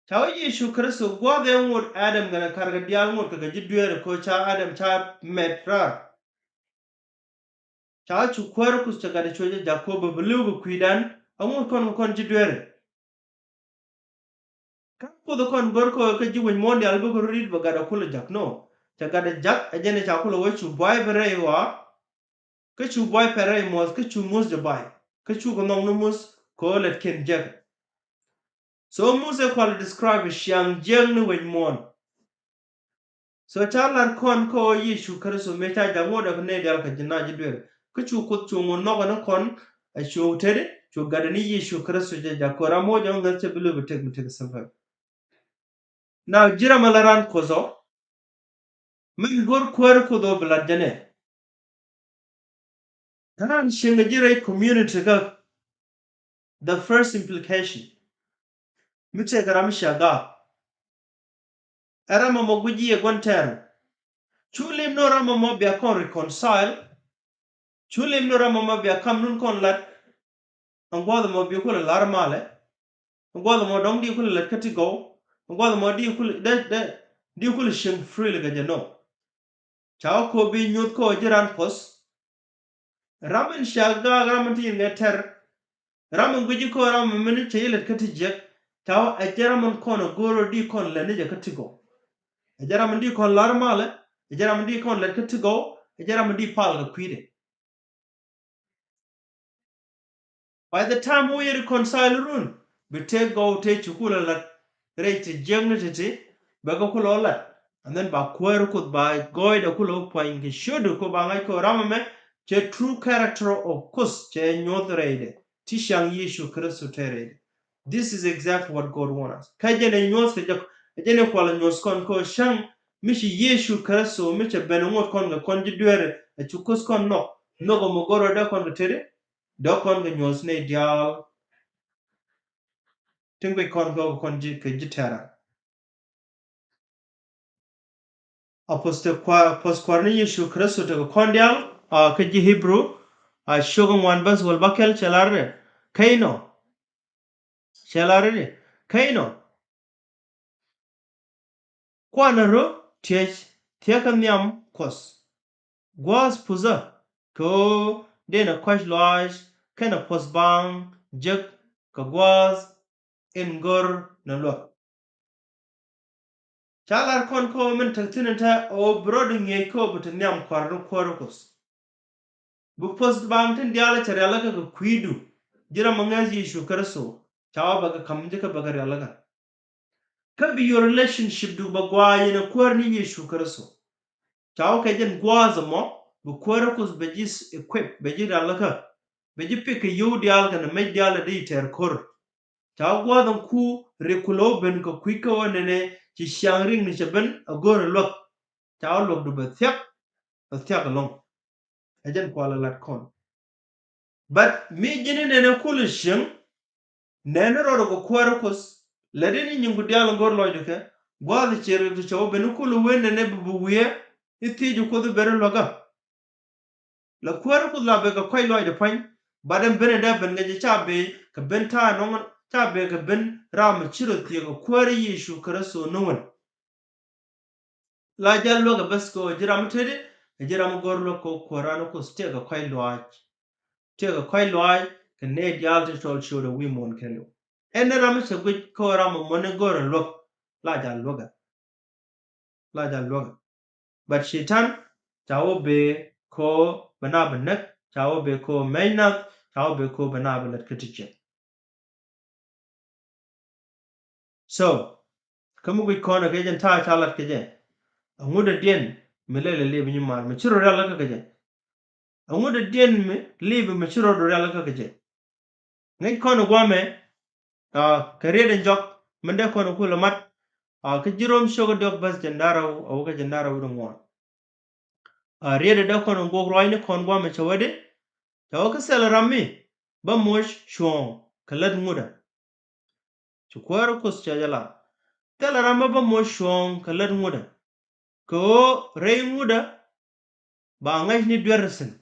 Ca wä Yecu Kritho gua̱a̱th ɛ ŋot Adam kɛnɛ karkɛ diaal ŋot kɛ kɛ ji̱ dueeri kɛ ɣöö ca Adam ca mɛt raar. Ca cu kuäärä Kuɔth cɛ gat ɛ cuɛ jɛ jak kɛ ɣöö bɛ bi li̱w kɛ kui̱dan a ŋot kɔn kɛ kɔn ji̱ dueeri. Kä Kuoth kɔn go̱r kɛ kä ji̱ wec muɔ̱ɔ̱n diaal bikɛ rɔ ri̱t bɛ gat ɛ kulɛ jak nɔ. Cɛ gat ɛ jak ɛ jɛn ɛ ca kulɛ wee cu buay bɛ rɛy ɣɔaa. Kä cu buay pɛr rɛy muɔth kä cu muth jɛ bay kä cu kɛ nhɔk ni muth kɛ ɣöö lɛtkiɛn jiäk. So muth ɛ kual describe ciaŋ jiäk ni wec muɔ̱ɔ̱n. So ca lar kɔn kä ɣöö Yecu Kritho mëë ca jak ŋot ɛ kɛ nɛy diaal kɛ ji̱ na ji̱ duer kä cu Kuoth cu ŋot nhɔk ɛ ni kɔn ɛ cu teti cu gat ɛ ni Yecu Kritho cɛ jak kɛ ram moc ɛ ŋäth cɛ bi lö bi tek bi tek sɛlfɛ. Now ji̱ ram ɛ la ran Kuoth ɔ min go̱r kuäär Kuoth ɔ bi lat jɛ nɛ. Kä ran cieŋ ɛ ji̱ rɛy community kä the first implication mi tëëkɛ ram mi cia gaak. Ɛ ram ɛmɔ guic ji̱ ɛ gua̱n tɛɛr. Cu lim ni ram ɛmɔ bia kɔn reconcile. Cu lim ni ram ɛmɔ bia kam nun kɔn lat. Ɛn gua̱a̱th ɛmɔ bi kulɛ lar malɛ. Ɛn gua̱a̱th ɛmɔ dɔ̱ŋ di kulɛ lat kä ti gɔw. Ɛn gua̱a̱th ɛmɔ di kulɛ dee dee di kulɛ cieŋ freely kɛ jɛ nɔ. Ca wä kɔ bi nyuth kɔ ji̱ ran Kuɔth. Ram in cia gaak ram in ti yin ŋɛ tɛr. Ram in guici kɔ ram in mini cɛ yi lät kä ti jiɛk. Ca wä ɛ jɛ ram in kɔn a go̱o̱r di kɔn lät ni jɛ kä ti gɔw. Ɛ jɛ ram in di kɔn lar malɛ. Ɛ jɛ ram in di kɔn lät kä ti gɔw. Ɛ jɛ ram in di pal kɛ kui̱dɛ. By the time wä yɛ reconcile run bi tëë gɔw tëë ci kulɛ lat rɛy ti jiäkni ti̱ti̱ bɛ kɛ kulɛ wä lat. And then ba kuäär Kuoth ba gɔɔydɛ kulɛ wä puany kɛ ciötdu kɛ ba ŋa̱c kɛ ram ɛmɛ cɛ true character of Kuoth cɛ nyuɔth rɛydɛ ti ciaŋ Yecu Kritho tëë rɛydɛ. This is exactly what God want us. Kä jɛn ɛ nyuɔth kɛ jɛ ɛ jɛn ɛ kual ɛ nyuɔth kɔn kɛ cäŋ mi ci Yecu Kritho mi cɛ ben ŋot kɔn kɛ kɔn ji̱ dueeri ɛ cu Kuoth kɔn nhɔk nhɔk ɛ mɛ gɔrɔ dee kɔn kɛ tëri. Dɔ̱k kɔn kɛ nyuɔ̱th nɛy diaal. Tin guic kɔn kɛ kɔn ji̱ kɛ ji̱ tɛra. A puɔth te kua puɔth kua̱r ni Yecu Kritho tekɛ kɔn diaal a kä ji̱ Hebrew a ciök ŋuan bäth wäl bäkɛl cɛ lar i̱ kä inɔ. Cɛ lar i̱ kä inɔ. Kuanɛ rɔ tiec thiekä nhiam Kuɔth. Gua̱a̱th puthä kɛ ɣöö dënɛ kɔ̱a̱c lɔaac kɛnɛ puɔ̱th baaŋ jek kɛ gua̱a̱th in gör nɛ luäk. Ca lar kɔn kä ɣöö min tek thi̱n in te ɣöö bi rɔɔdɛ ŋi̱eec kä ɣöö bi te nhiam kua̱r ni kuäär Kuɔth. Bi puɔ̱th baaŋ tin diaal cɛ rialikä kɛ kui̱du ji̱ ram mi ŋäth Yecu Kritho ca wä bɛ kɛ ka̱m ji̱ kä bɛ kɛ rialikä. Kä bi your relationship du bɛ gua̱a̱ yɛn ɛ kuäär ni Yecu Kritho. Ca wä kɛ jɛn gua̱a̱th ɛmɔ bi kuäär Kuɔth bɛ ji̱ equip bɛ ji̱ rialikä. Bɛ ji̱ pik kɛ yio̱w diaal kɛnɛ mec diaal ɛ di tɛɛr ko̱r. Ca wä gua̱a̱th ɛn ku rik ku lo̱w ben kɛ kui̱ kä ɣöö nɛnɛ ci ciaŋ riŋni cɛ ben a go̱o̱r ɛ luäk. Ca wä luäkdu bɛ thia̱k, bɛ thia̱k ɛlɔ̱ŋ. Ɛ jɛn kualɛ lat kɔn. But mi ji̱n inɛnɛ kulɛ cieŋ, nɛnɛ rɔɔdɛ kɛ kuäärä Kuoth, lätdɛ ni nyiŋku diaal in go̱o̱r lɔcdɛ kɛ, gua̱a̱th ciɛ rik ti cɛ wä ben i̱ kulɛ wen nɛnɛ bi bi wiee i̱ thiec Kuoth i̱ ben i̱ luäkä. La kuäärä Kuoth la ben kɛ kɔ̱a̱c lɔcdɛ pa̱ny, but ɛn ben in dee ben ŋäc i̱ ca ben kɛ ben ta̱a̱ nɔŋ, ca ben kɛ ben ram mi ci rɔ thiek kɛ kuäärä Yecu Kritho ni wen. La jal luäk ɛ bäth kɛ ɣöö ji̱ ram mi tetdi, ɛ ji̱ ram mi go̱r luäk kɛ ɣöö kuäär ran Kuoth tëëkɛ kɔ̱a̱c luaac. Tëëkɛ kɔ̱a̱c luaac kɛ nɛy diaal ti tɔl ciötdɛ wi̱i̱ muɔ̱ɔ̱n kɛɛliw. Ɛn ni ram mi cɛ guic kɛ ɣöö ram mi muɔ̱ni go̱r ɛ luäk, la jal luäk ɛ. La jal luäk ɛ. But Cɛytan ca wä bee kɛ ɣöö bɛ naath bɛ näk, ca wä bee kɛ ɣöö mɛc nath, ca wä bee kɛ ɣöö bɛ naath bɛ lät kä ti ciɛth. So kä mi guic kɔn ɛ kɛ jɛn ta̱a̱ ca lat kɛ jɛ. Aŋut dɔ̱diɛn mi lɛl ɛ liep nyimaar mi ci rɔ rial kä kɛ jɛ. Aŋut dɔ̱diɛn mi liep mi ci rɔ rial kä kɛ jɛ. Ŋäc kɔn ɛ guamɛ, ah, kɛ riet in jɔk min dee kɔn ɛ kulɛ mat, ah, kä ji̱ Rom ciök ɛ diɔk bäth jɛn da̱rɛ wä kä jɛn da̱rɛ wä di ŋuan. Ah, riet in dee kɔn in guɔk ruacni kɔn guamɛ cɛ wä di, cɛ wä kä thilɛ ram mi bä moc cuɔ̱ɔ̱ŋ kɛ lät ŋutdä. Ci kuäärä Kuoth cɛ jɛ lar, thilɛ ram mi bä moc cuɔ̱ɔ̱ŋ kɛ lät ŋutdä. Kɛ ɣöö rɛy ŋutdä ba ŋäc ni duer thi̱n.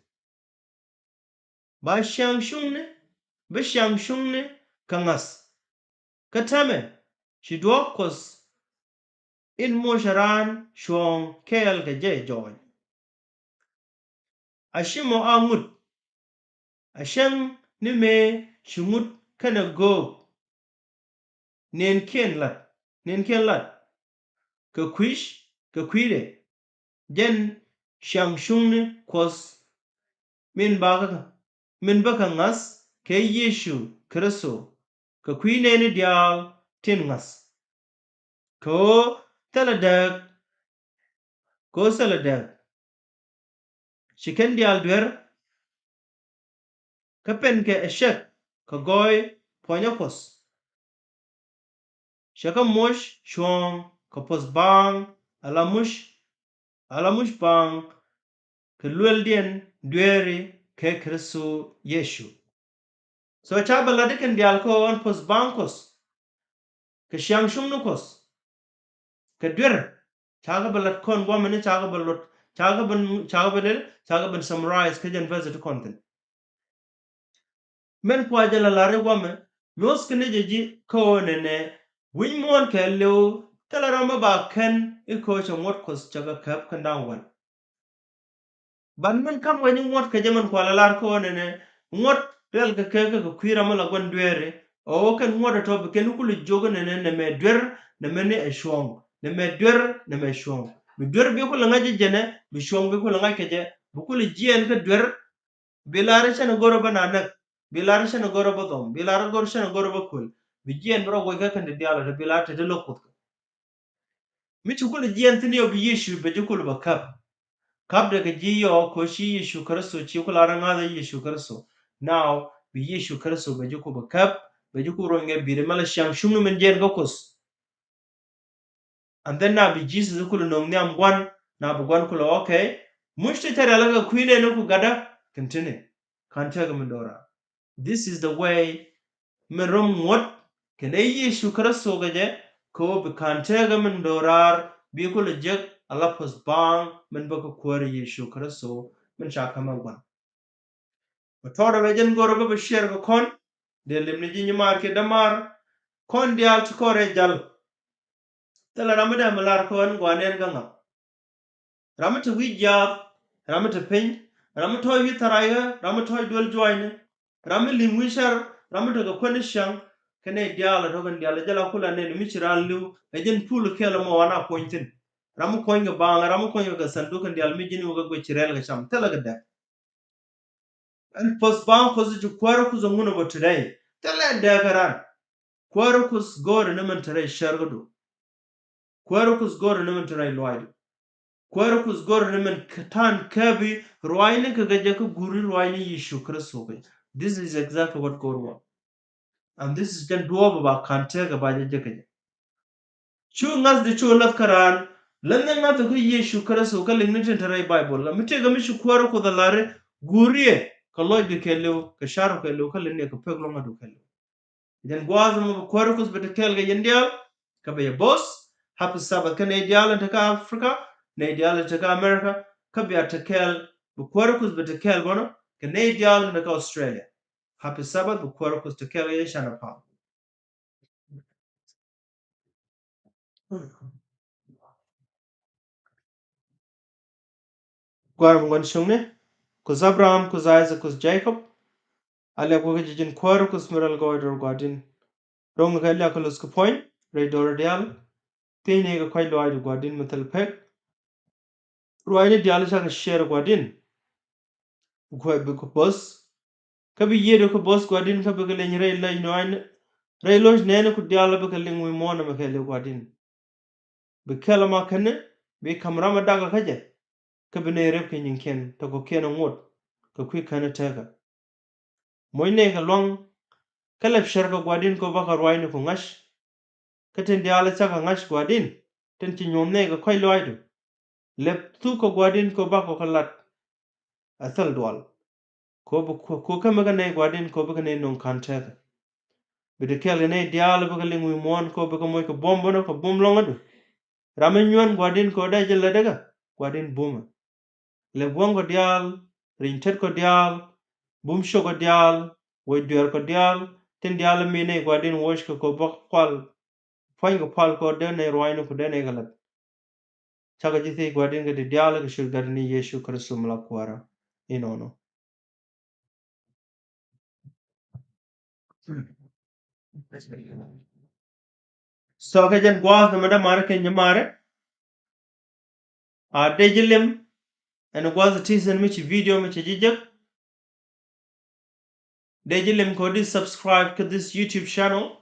Ba ciaŋ cuŋni, bi ciaŋ cuŋni kɛ ŋa̱th. Kä täämɛ ci duɔ̱ɔ̱k Kuɔth in moc ɛ raan cuɔ̱ɔ̱ŋ kɛɛl kɛ jɛ jɔɔc. A ci mɔ a ŋut, a cäŋ ni mëë ci ŋut kɛnɛ göök. Nɛnkiɛn lat, nɛnkiɛn lat kɛ kui̱c, kɛ kui̱dɛ, jɛn ciaŋ cuŋni Kuɔth min ba kä, min bä kɛ ŋa̱th kɛ Yecu Kritho, kɛ kui̱ nɛɛni diaal tin ŋa̱th. Kɛ ɣöö thilɛ dääk, kɛ ɣöö thilɛ dääk ci kɛn diaal duer, kä pɛnkɛ ɛ cɛk kɛ gɔɔy puɔ̱nyä Kuɔth. Cɛ kɛ moc cuɔ̱ɔ̱ŋ kɛ puɔ̱th baaŋ, ala muc, ala muc baaŋ kɛ lueldiɛn dueeri kɛ Kritho Yecu. So ca bɛ lat di kɛn diaal kä ɣän puɔ̱th baaŋ Kuɔth, kɛ ciaŋ cuŋni Kuɔth, kɛ duer. Ca kɛ bɛ lat kɔn guamɛ ni ca kɛ bɛ lot, ca kɛ bɛ, ca kɛ bɛ lel, ca kɛ bɛ summarize kä jɛn verse ti kɔn thin. Min kua jɛ la lar i̱ guamɛ, nyuɔth kɛ ni jɛ ji̱ kä ɣöö nɛnɛ wi̱c muɔ̱ɔ̱n kɛɛliw, thilɛ ram mi ba kɛn i̱ kä ɣöö cɛ ŋuɔ̱t Kuɔth cɛ kɛ käp kɛn da̱ŋ wän. Ban min kam kɛ nyi ŋuɔ̱t kɛ jɛ min kua la lar kä ɣöö nɛnɛ ŋuɔ̱t rial kɛ kɛ kɛ kui̱ ram mi la gua̱n dueeri. Ɣöö kɛn ŋuɔ̱t ɛ tɔ̱ bi kɛn kulɛ jiök nɛnɛ nɛmɛ duer, nɛmɛ ni ɛ cuɔ̱ɔ̱ŋ, nɛmɛ duer, nɛmɛ cuɔ̱ɔ̱ŋ. Bi duer bi kulɛ ŋa̱c jɛ jɛnɛ, bi cuɔ̱ɔ̱ŋ bi kulɛ ŋa̱c kɛ jɛ, bi kulɛ jiɛɛn kä duer. Bi lar cɛn go̱r bä na näk, bi lar cɛn go̱r bä dhɔm, bi lar go̱r cɛn go̱r bä kuël. Bi jiɛn bi rɔ woc kä kɛn ti diaal ɛ, bi lar te ti lo̱k Kuoth kɛ. Mi ci kulɛ jiɛn thin yɔ bi Yecu bɛ ji̱ kulɛ bä käp. Käp dɛ kɛ ji̱ yɔ kɛ ci Yecu Kritho ci kulɛ lar ŋa̱th Yecu Kritho. Now bi Yecu Kritho bɛ ji̱ kulɛ bä käp, bɛ ji̱ kulɛ ruɔ̱ny ŋɛ bi̱i̱dɛ mɛ la ciaŋ cuŋni min jiɛn kä Kuoth. And then na bi Jesus kulɛ no̱ŋ nhiam gua̱n, na bi gua̱n kulɛ, okay. Muc ti cä rial kɛ kui̱ nɛn ku gatdä kɛn tini. Ka̱n tëëkɛ min do̱raar. This is the way min rom ŋuɔ̱t kɛnɛ Yecu Kritho kɛ jɛ, kɛ ɣöö bi ka̱n tëëkɛ min do̱raar bi kulɛ jek ala puɔ̱th baaŋ min bä kä Kuäär Yecu Kritho min ca kämɛ gua̱n. Bɛ tɔɔdɛ bɛ jɛn go̱rɛ bä bɛ ciɛɛr kɛ kɔn. Dee lim ni ji̱ nyimaar kiɛ dämaar. Kɔn diaal ti kɔn rɛy jal. Thilɛ ram mi dee mi lar kɔn gua̱n nɛn kä ŋa̱. Ram mi te wi̱i̱ jiaath, ram mi te piny, ram mi tɔ̱ɔ̱c wi̱i̱ tharac ɣä, ram mi tɔ̱ɔ̱c duel juɔ̱ɔ̱cni, ram mi li̱ŋ wi̱i̱ cär, ram mi tekɛ kuäär ni ciaŋ. Kɛn nɛy diaal ɛ tɔ̱ kɛn diaal ɛ jɛ la kulɛ nɛn mi ci raan li̱w ɛ jɛn pul kɛl ɛmɔ wan a kuɔny thi̱n. Ram mi kuɔ̱ny kɛ baaŋ, ram mi kuɔ̱ny kɛ kɛ thanduk kɛn diaal mi ji̱n wä kɛ guic ci rɛl kɛ cam thilɛ kɛ dɛk. Ɛn puɔ̱th baaŋ Kuɔth ci Kuäär Kuoth ɛ ŋun ɛ bä today. Thilɛ dɛk ɛ ran. Kuäär Kuoth go̱o̱rɛ ni min te rɛy cär kädu. Kuäär Kuoth go̱o̱rɛ ni min te rɛy luaacdu. Kuäär Kuoth go̱o̱rɛ ni min kɛ ta̱a̱n kääpi ruaacni kɛ kɛ jɛ kä guuri ruaacni Yecu Kritho kɛ. This is exactly what God want. And this is jɛn duɔɔp ba ka̱n tëëkɛ ba jɛ jek kɛ jɛ. Cu ŋa̱th di cu lath kä raan, lath ni ŋa̱th kä Yecu Kritho kä liŋ ni tin te rɛy Baibol. La mi tëëkɛ mi ci Kuäär Kuoth a la̱ri, guuriɛ kɛ lɔcdu kɛɛliw, kɛ ca̱ru kɛɛliw, kä liŋ ni kɛ pek luaŋädu kɛɛliw. Jɛn gua̱a̱th mɔ bi Kuäär Kuoth bi te kɛɛl kɛ yɛn diaal, kä bi yɛ bo̱th. Happy Sabbath kä nɛy diaal in te kä Africa, nɛy diaal in te kä America, kä bia te kɛɛl, bi Kuäär Kuoth bi te kɛɛl bänɔ kɛ nɛy diaal in te kä Australia. Happy Sabbath, bi Kuäär Kuoth te kɛɛl kɛ yɛ canɛ pa̱a̱m. Kuäär mi ŋuan cuŋni, Kuoth Abraham, Kuoth Isaac, Kuoth Jacob. A liak wä kä ji̱ ji̱n Kuäär Kuoth mi rɛl gɔɔydɔɔr Gua̱di̱n. Ro̱ŋ kɛ liak kɛ luth kɛ puɔ̱ny rɛy do̱r diaal. Thiecni kɛ kɔ̱a̱c lɔaacdu Gua̱di̱n mi thil pek. Ruaacni diaal cakɛ share Gua̱di̱n. Bi kuɛ bi kɛ bo̱th. Kä bi yiëëdu kɛ bo̱th Gua̱di̱n kä bi kɛ leny rɛy lɔc nɔaacni, rɛy loc nɛɛni ku diaal bi kɛ liŋ wi̱i̱ muɔ̱ɔ̱n ɛmɛ kɛɛliw Gua̱di̱n. Bi kɛl ɛmɛ kɛn bi ka̱m ram ɛ dakä kä jɛ. Kä bi nɛy rep kɛ nyiŋkiɛn tɔ̱kɔkiɛn ɛ ŋot kɛ kui̱ kɛn ɛ tekä. Moc nɛy kɛ lua̱ŋ kä lɛp cär kɛ Gua̱di̱n kɛ bakɔ ruaacni ku ŋa̱c. Kä tin diaal cakɔ ŋa̱c Gua̱di̱n, tin ci nyuɔ̱th nɛy kɛ kɔ̱a̱c lɔaacdu. Lɛp thuk kɛ Gua̱di̱n kɛ bakɔ kɛ lat. A thil dual. Kɛ bi ku, ku kä mi kä nɛy Gua̱di̱n kɛ bi kä nɛy no̱o̱ŋ ka̱n tekä. Bi te kɛɛl kɛ nɛy diaal bi kɛ liŋ wi̱i̱ muɔ̱ɔ̱n kɛ bi kɛ moc kɛ buɔ̱m bänɔ kɛ bum lɔ̱ŋädu. Ram mi nyuɛn Gua̱di̱n kɛ dee jɛ lätdä kä Gua̱di̱n bumɛ. Lɛp wäŋ kɔ diaal, riny tet kɔ diaal, bum cok kɔ diaal, woc dueer kɔ diaal, tin diaal mi nɛy Gua̱di̱n woc kɛ kɔ bä kual, pua̱ny kɔ pal kɔ dee nɛy ruaacni ku dee nɛy kɛ lät. Cakɔ ji̱ thiec Gua̱di̱n kɛ ti diaal kɛ ciöt Gatdɛ ni Yecu Kritho mi la Kuäärä. Inɔnɔ. So kɛ jɛn gua̱a̱th nɔmɔ dämaari kɛ nyimaari. A dee ji̱ lim ɛn gua̱a̱th ti thi̱n mi ci video mi ci ji̱ jek. Dee ji̱ lim kɛ di subscribe kɛ this YouTube channel.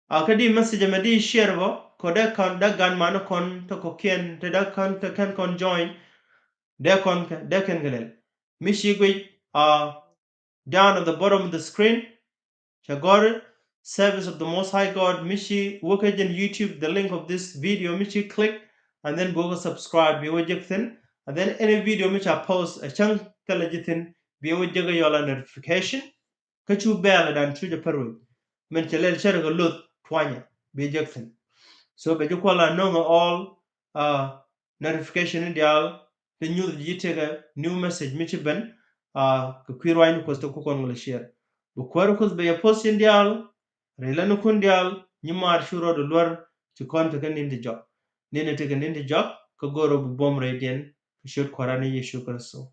A kä di message mɛ di share bä kɛ dee kɔn dee gan mani kɔn te kɔ̱kiɛn te dee kɔn te kɛn kɔn join. Dee kɔn kɛ dee kɛn kɛ lɛl mi ci guic a down at the bottom of the screen. Cɛ gɔri Service of the Most High God mi ci wä kä jɛn YouTube, the link of this video mi ci click, and then bi wä kä subscribe bi wä jek thi̱n, and then any video mi ca post a cäŋ kɛ lɛ ji̱ thi̱n bi wä jek yɔla notification. Kä cu bɛɛl dan cu jɛ pär wec min cɛ lɛl cär kɛ loth tuanyɛ bi jek thi̱n. So bɛ ji̱ kual a no̱ŋ all uh, notification in diaal ti nyuth ji̱ tekɛ new message mi ci ben. Uh, kɛ kui̱ ruaacni Kuɔth ti ku kɔn wä lɛ share. Bi Kuäär Kuoth bɛ yɛ post in diaal. Rɛy lä ni kun diaal nyimaar cu rɔɔdu luär. Ci kɔn tekɛ ni̱n ti jɔk, ni̱n tekɛ ni̱n ti jɔk. Kä go̱o̱r rɔ bi buɔ̱m rɛydiɛn kɛ ciöt Kua̱ran ni Yecu Kritho.